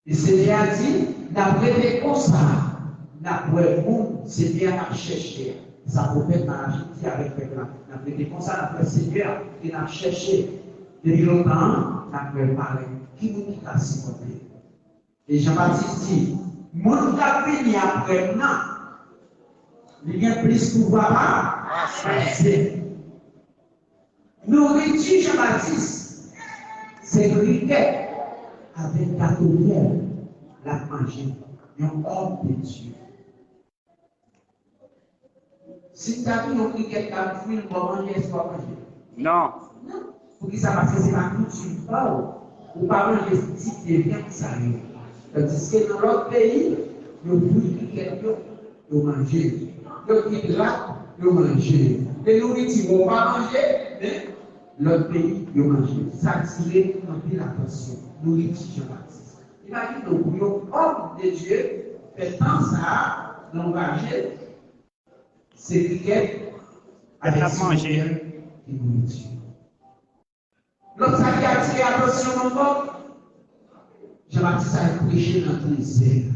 E Senyè a di, n ap rete konsa, n ap wè moun Senyè a n ap chèche a. Sa pwofèt Malachi di avèk pèp la, n ap rete konsa, n ap wè Senyè a ke n ap chèche depi lontan an, n ap wè l parèt. Ki moun ki ka sipòte l? E Jan Batis di, moun k ap vini apre m nan, li gen plis pouvwa pa-, pase m. Nouriti Jan Batis, se krikèt avèk gato myèl l ap manje, yon òm de Dye. Si m ta di yon krikèt k ap fwi l ba w manje, èske w ap manje? Non. Non. Poukisa? Paske se pa koutim pa w. Ou pa manje tip de vyann sa yo. Tandiske nan lòt peyi, yo fwi krikèt yo, yo manje. Yo fwi rat, yo manje. E nouriti, bon, ou pa manje, men lòt peyi, yo manje. Sa atire anpil atansyon. Nouriti Jan Batis. Imajine w, pou yon òm de Dye fè tan sa a nan yon raje, se krikèt avèk ti manje ki nouriti. Lòt sa ki atire atansyon m ankò, Jan Batis al preche nan dezè a.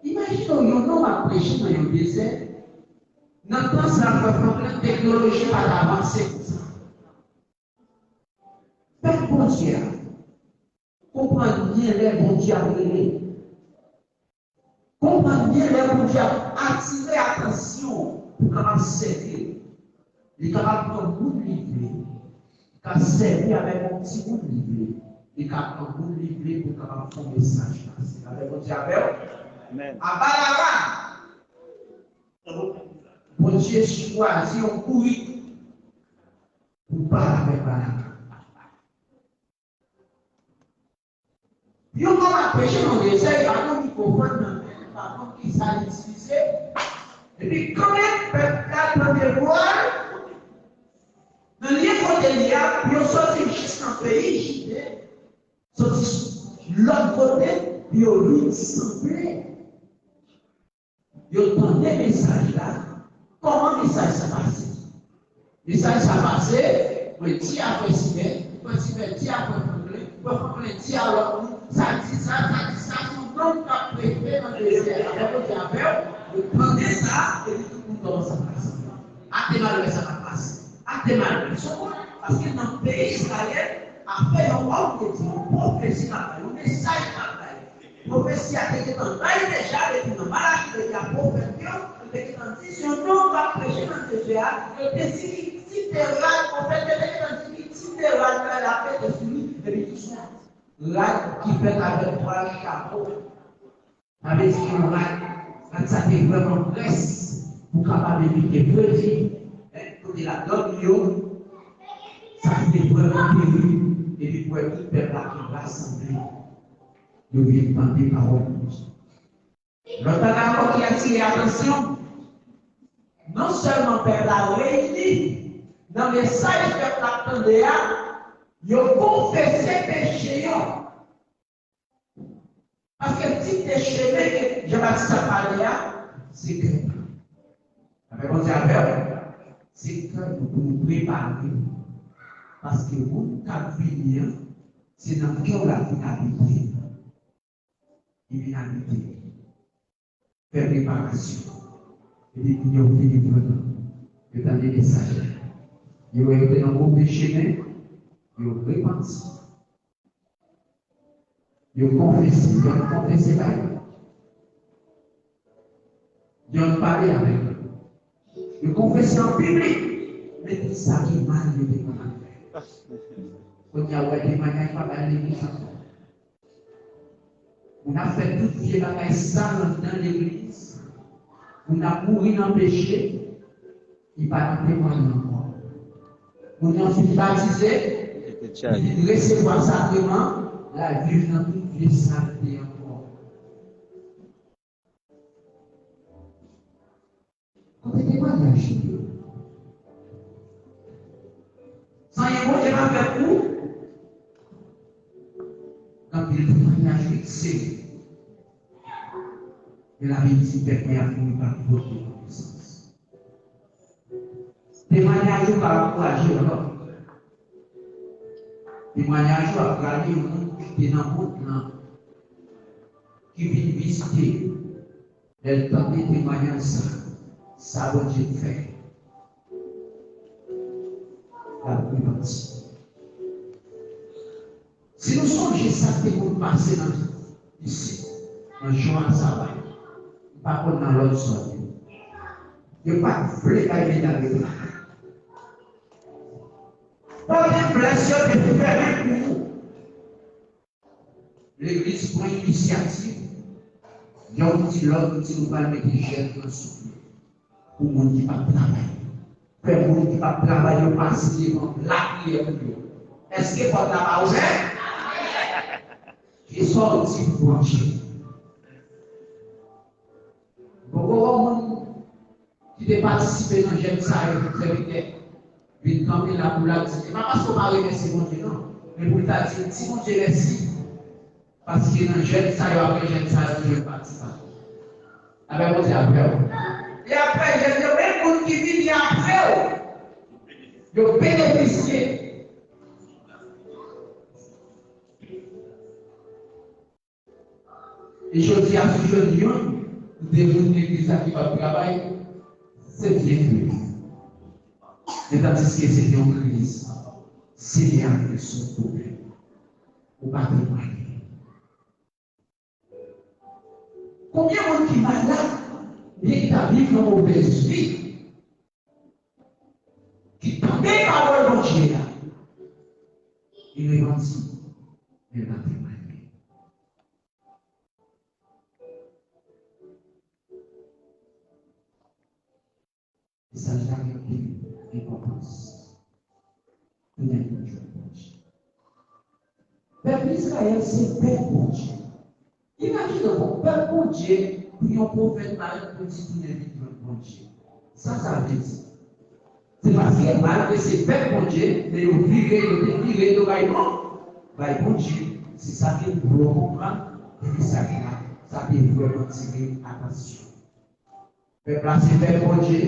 Imajine w, yon nonm ap preche nan yon dezè. Nan tan sa a, frè Franklin, teknoloji pa t avanse konsa. Pèp Bondye a, konprann byen lè Bondye ap rele. Konprann byen lè Bondye ap atire atansyon w pou w kapab sèvi l. Li kapab pran moun li vle. Li ka sèvi avèk yon timoun li vle. Li ka pran moun li vle pou l kapab fè yon mesaj pase. Avèk Bondye avè w. Amèn. Aba la rad. Bondye chwazi yon bourik pou pale avèk Balak. Yon nonm ap preche nan dezè, li pa gen mikwofòn nan men l, li pa konn kisa l itilize. Epi kanmenm, pèp la tande vwa l. Nan lye kote l ye a, pou yo soti jis nan peyi Jide, soti lòt kote, pou yo vin sanble. Yo tande mesaj la. Kòman mesaj sa pase? Mesaj sa pase, mwen di a frè Sibèl, frè Sibèl di a frè Franklin, frè Franklin di a lòt moun, sa di sa, sa di sa, se yon nonm k ap preche nan dezè a. Apre Bondye avè w, yo tande sa, epi tout moun kòmanse ap rasanble. Ak te malwè sa k ap pase. Ak te malwè. Se konn, paske nan peyi Izrayèl, afè yon òm te di, yon pwofesi k ap bay, yon mesaj k ap bay. Pwofesi a te gentan bay deja depi nan Malaki, depi a pwofèt yo, yo te gentan di se yon nonm k ap preche nan dezè a, yo te di li tip de rad, pwofèt yo te gentan di ki tip de rad la l ap mete sou li, epi tout sa. Rad ki fèt avèk twal chapo. Sa vle di yon rad, rad sa te vrèman près pou kapab evite fredi, en, kote l ap dòmi yo, sa ki te vrèman terib, epi pou wè tout pèp la ki rasanble. Yo vin tande pawòl Bondye. Lòt bagay ankò ki atire atansyon, non sèlman pèp la reyini nan mesaj pèp la ap tande a, yo konfese peche yo. Paske tip de chemen ke Jan Batis ap pale a, se kè. Sa fè Bondye avè w, se kè nou pou nou prepare. Paske moun k ap vini an, se nan kè w l ap vin abite. Li vin abite. Fè preparasyon. Epi kounye a w vini pran tan. Yo tande mesaj la. Yo wè yo te nan move chemen, yo repanti. Yo konfese, yo konfese ba yo. Yo pale avèk yo. Yo konfese an piblik. Men tout sa ki mal yo te konn ap fè. Kounye a, w wè temwayaj pa bay legliz ankò. Moun ap fè tout vye bagay sal anndan legliz. Moun ap mouri nan peche. Li pa nan temwayaj ankò. Moun nan fin batize, li fin resevwa sakreman, l al viv nan tout vye salte ankò. Kote temwayaj yo? Sa yon Bondye pa fè pou ou? Anpil temwayaj wi, serye. Men Labib di, pèp mwen ap mouri pa faute de connaissance. Temwayaj ou pa ankouraje w, non. Temwayaj ou ap rale yon moun ki te nan wont lan, ki vin vizite. Lè l tande temwayaj sa, sa Bondye fè, l ap repanti. Si nou sonje sa k te konn pase nan isit, nan jan a saba, m pa konn nan lòt zòn yo. Yo pa t vle bay medam yo travay. Pòt eglèz yo te fèmen pou ou. Legliz pran inisyativ, yon ti lòt, nou di nou pral mete jèn nan sou pye pou moun ki p ap travay. Fè moun ki p ap travay yo pase devan lapriyè pou yo. Èske pòt la pa ouvè? Ki sa w di pou Bondye? Poko wè moun ki te patisipe nan jèn sa yo, sèvitè, vin kanpe la pou l ap di, e pa paske w pa remèsye Bondye, non, men pou l ta di, di Bondye mèsi, paske nan jèn sa yo, apre jèn sa yo, jèn patisipan. Apre Bondye apre w. E apre jèn yo, menm moun ki vini apre w, yo benefisye. E jodi a, si w jwenn youn, de moun legliz la ki p ap travay, se byen trè. Men tandiske se te yon kriz, Senyè a rezoud pwoblèm. Ou pa temwaye. Konbyen moun ki malad, oubyen ki ta viv yon movèz vi, ki tande pawòl Bondye a, li repanti, men l pa temwaye. Mesaj la gen anpil enpòtans. Tounen vin jwenn Bondye. Pèp Izrayèl se pèp Bondye. Imajine w, pèp Bondye, pou yon pwofèt parèt pou di tounen vin jwenn Bondye. Sa sa vle di? Se paske malgre se pèp Bondye, men yo vire, yo te vire do bay Bon-, bay Bondye. Se sa ke nou dwe konprann, epi sa ki la, sa te vrèman tire atansyon. Pèp la se pèp Bondye.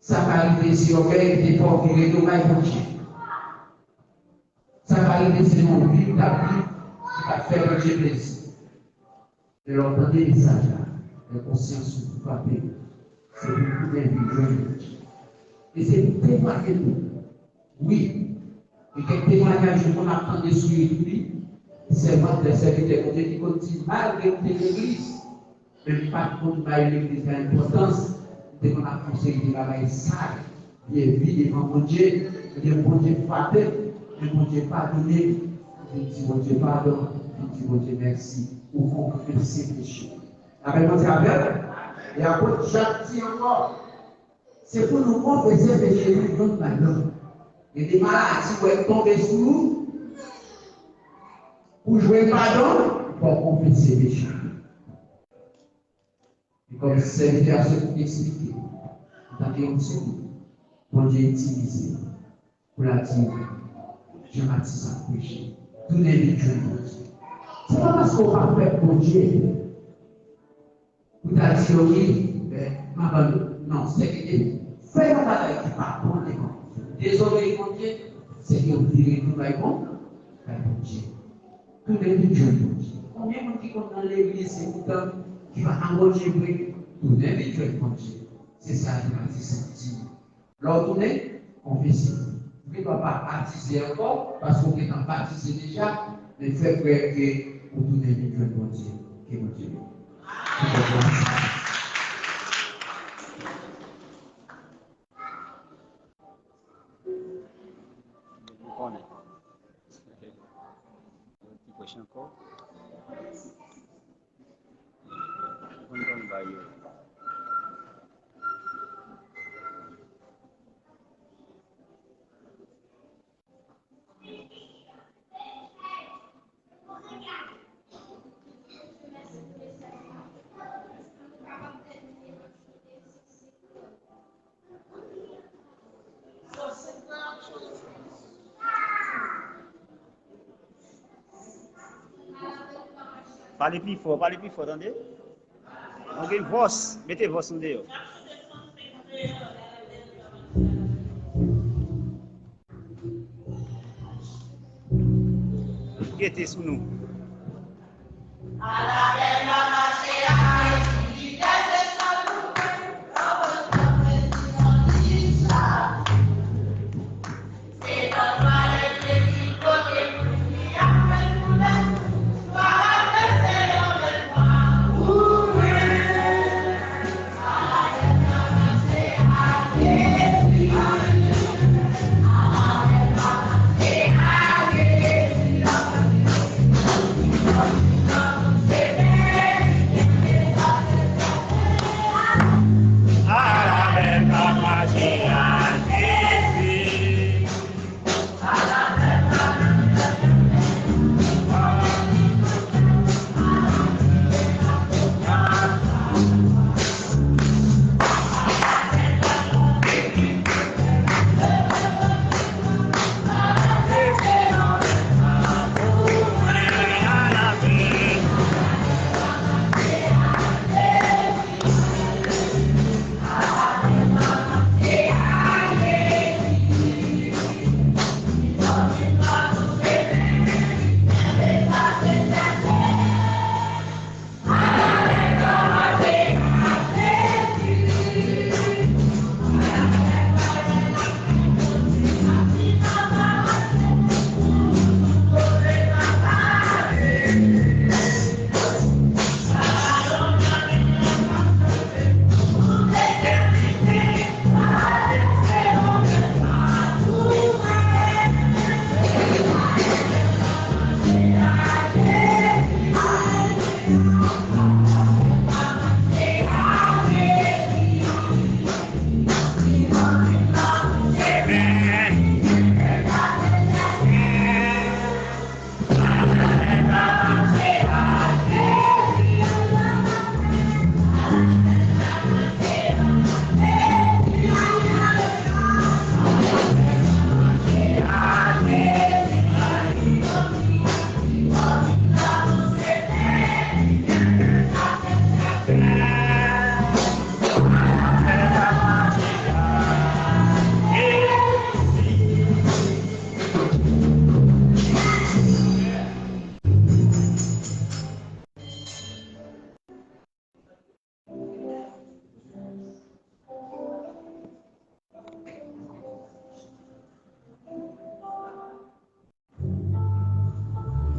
Sa ka rive se ògèy ki te fè w vire do bay Bondye. Sa ka rive se yon vi w t ap viv ki pa t fè Bondye plezi. Men lè w tande mesaj la, lè konsyans ou frape, se pou w tounen vin jwenn Bondye. E se pou w temwaye tou. Wi, gen kèk temwayaj nou konn ap tande sou YouTube, sèvant, sèvitè Bondye ki konn di, malgre m te legliz, men m pa t konn bay legliz la enpòtans, m te konn ap fè yon seri de bagay sal, vye vi devan Bondye, ebyen Bondye frape m, men Bondye padone m, m vin di Bondye padon, m vin di Bondye mèsi, ou konfese peche m. Apèl Bondye avè m, e apot Jak di ankò, se pou nou konfese peche nou youn bay lòt. Gen de maladi w wè k tonbe sou nou, pou jwenn padon, fò w konfese peche w. E kòm sèvitè a sot eksplike, antanke yon timoun, Bondye itilize l pou l al di Jan Batis ap preche, tounen vin jwenn Bondye. Se pa paske w pa pèp Bondye, pou ta di yo wi, men, m abandone. Non, se ke fè yon bagay ki pa bon devan Bondye. Dezobeyi Bondye, se ke w vire tou bay Bon-, bay Bondye. Tounen vin jwenn Bondye. Konbyen moun ki konn nan legliz se poutan ki pa nan Bondye vre, tounen vin jwenn Bondye. Se sa ki pa di santi. Lè w tounen, konfese. Ou gendwa pa batize ankò, paske ou gentan batize deja, men fè kwè ke ou tounen vin jwenn Bondye. Ke Bondye beni w. Ou konnen. Ti pwòch ankò. Ou konn kòman bagay yo ye. Pale pi fò, pale pi fò, tande. Nou gen vòs, mete vòs nou deyò. Gete sou nou.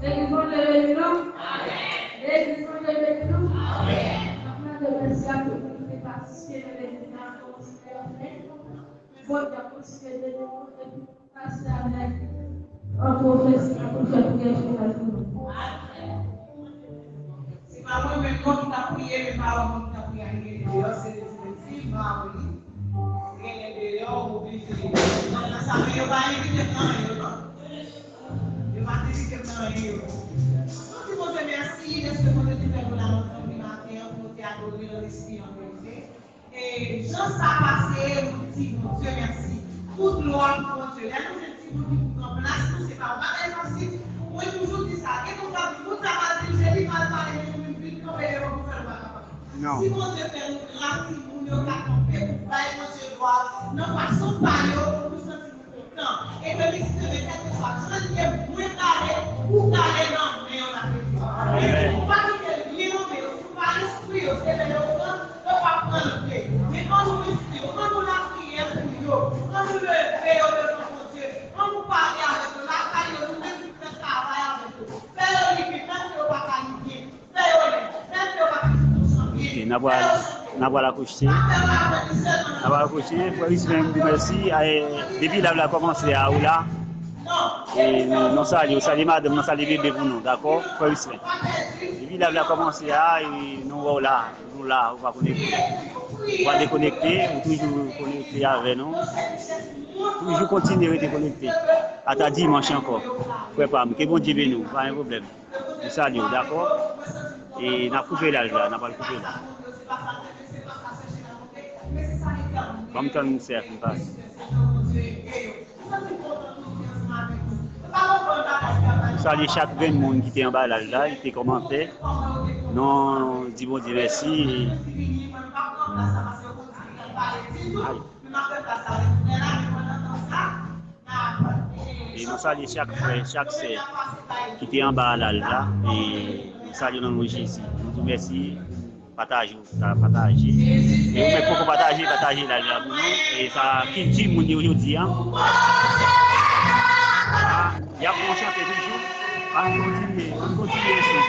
Legliz Bondye beni nou. Legliz Bondye beni nou. N ap mande mèsi a tout moun ki te patisipe nan legliz la, kòmanse nan yon fen. Bondye ap kontinye beni nou epi pase avèk yon pwofesi, yon pwofèt pou gen fidèl pou nou. Se pa mwen menm non ki t ap priye, men pawòl mwen ki t ap priye a rive deyò, se Lespri di m pa wè li. Genlè deyò, ou oblije. Nan sa, men yo pa envite m nan anyen, non. Yo pa t envite m nan anyen, yo. Nou di Bondye mèsi, dèske Bondye te fè nou la ansanm maten an, pou nou te adore nan lespri an verite. E jan sa pase, nou di Bondye mèsi. Tout glwa pou Bondye. Lè nou jwenn timoun ki pou pran plas nou, se pa yon bagay fasil. Mwen toujou di sa. Gen moun k ap di, moun sa mal dirije, li mal pale, men nou menm vin kanpe devan pou fè l pa kapab. Non. Si Bondye fè nou gras, timoun yo ka kanpe pou bay Bondye glwa nan fason pa yo, pou nou santi nou kontan. E ke li sere kèlkeswa jan li ye, mwen kale, ou kale nan men yo n ap rete. Amèn. Pa kite l byen nan men yo, si w pa enstwi yo, se lè yo gran, yo p ap pran l vre. Men ann nou enstwi yo, ann nou lapriyè pou yo, ann nou leve yo N a pral, n a pral akouche. N a pral akouche. Frè Rislen, m di w mèsi. E, depi live la kòmanse a, ou la. E nou, nou salye w, salye madanm nan, salye bebe pou nou, dakò, frè Rislen? Depi live la kòmanse a, e nou wè w la, nou la, ou pa konekte. Ou pa dekonekte, ou toujou konekte avè nou. Toujou kontinye rete konekte. Ata dimanch ankò. Frè pa m, ke Bondye beni w, pa gen pwoblèm. M salye w, dakò? E n ap koupe live la, n ap al koupe la. Ban m tann sè a fin pase. M salye chak grenn moun ki te anba live la, ki te kòmante. Nou di Bondye mèsi. Ay. E nou salye chak frè, chak sè ki te anba live la. E nou salye nan non Jezi. Nou di w mèsi. Pataje, w ta pataje. E ou menm poko pataje, pataje live la pou nou. E sa kilti moun yo jodi a. A, y ap pran chante toujou. Ann kontinye, ann kontinye swiv.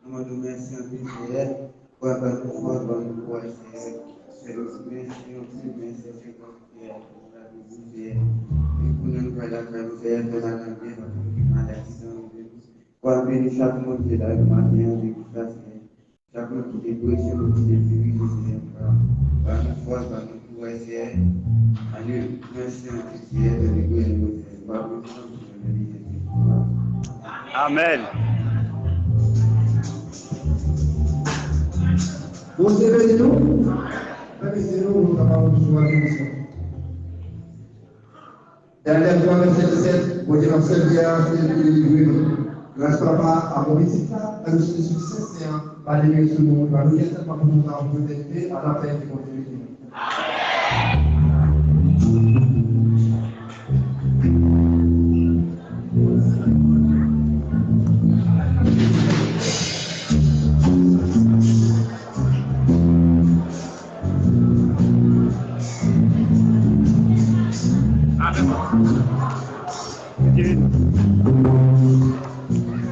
Mwen mande w mèsi anpil, Seyè. Ou ban nou fòs, ban nou kouraj, Seyè. Seyè, mèsi anpil, mèsi, Seyè, pou sa nou di, Seyè. E pou nou, nou pral lakay nou, Seyè, fè lakay nou byen, paske nou gen maladi san rive nou. Ou ap beni chak moun ki la, nou maten an, depi sa, Seyè. Chak moun ki deprese, moun ki deprese, Seyè, ban nou fòs, ban nou kouraj, Seyè. Alelouya, mèsi anpil, Seyè, tande priyè nou, Seyè. Nou pa bezwen anpil, nan non de Jezi. Amèn. Bondye beni nou. Fè mesye nou, nou kapab resevwa benediksyon. Danyèl twa, vèsè disèt, Bondye n ap sèvi a, se li ki delivre nou. Gras Papa a, bon Pitit la, nan Jezi Kris Sen an, pa demire sou nou, pa nou kite sèlman pou nou ta pwotèje a lapè ki Bondye mete nou.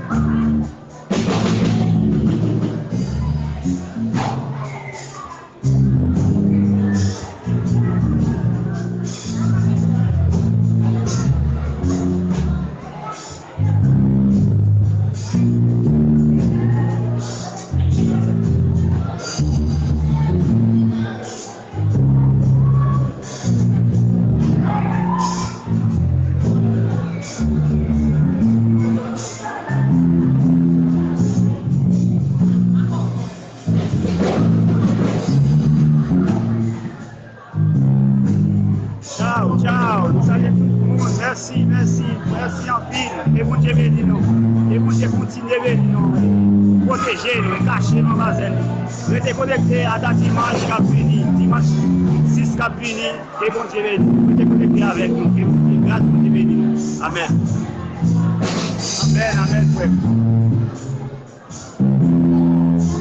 Amèn. Mèsi anpil. Ke Bondye beni nou. Ke Bondye kontinye beni nou. Pwoteje nou e kache nou anba zèl li. Rete konekte a dat dimanch k ap vini. Dimanch sis k ap vini. Ke Bondye beni nou. Rete konekte avèk nou. Ke Bondye, gras Bondye beni nou. Amèn. Amèn, amèn, frè.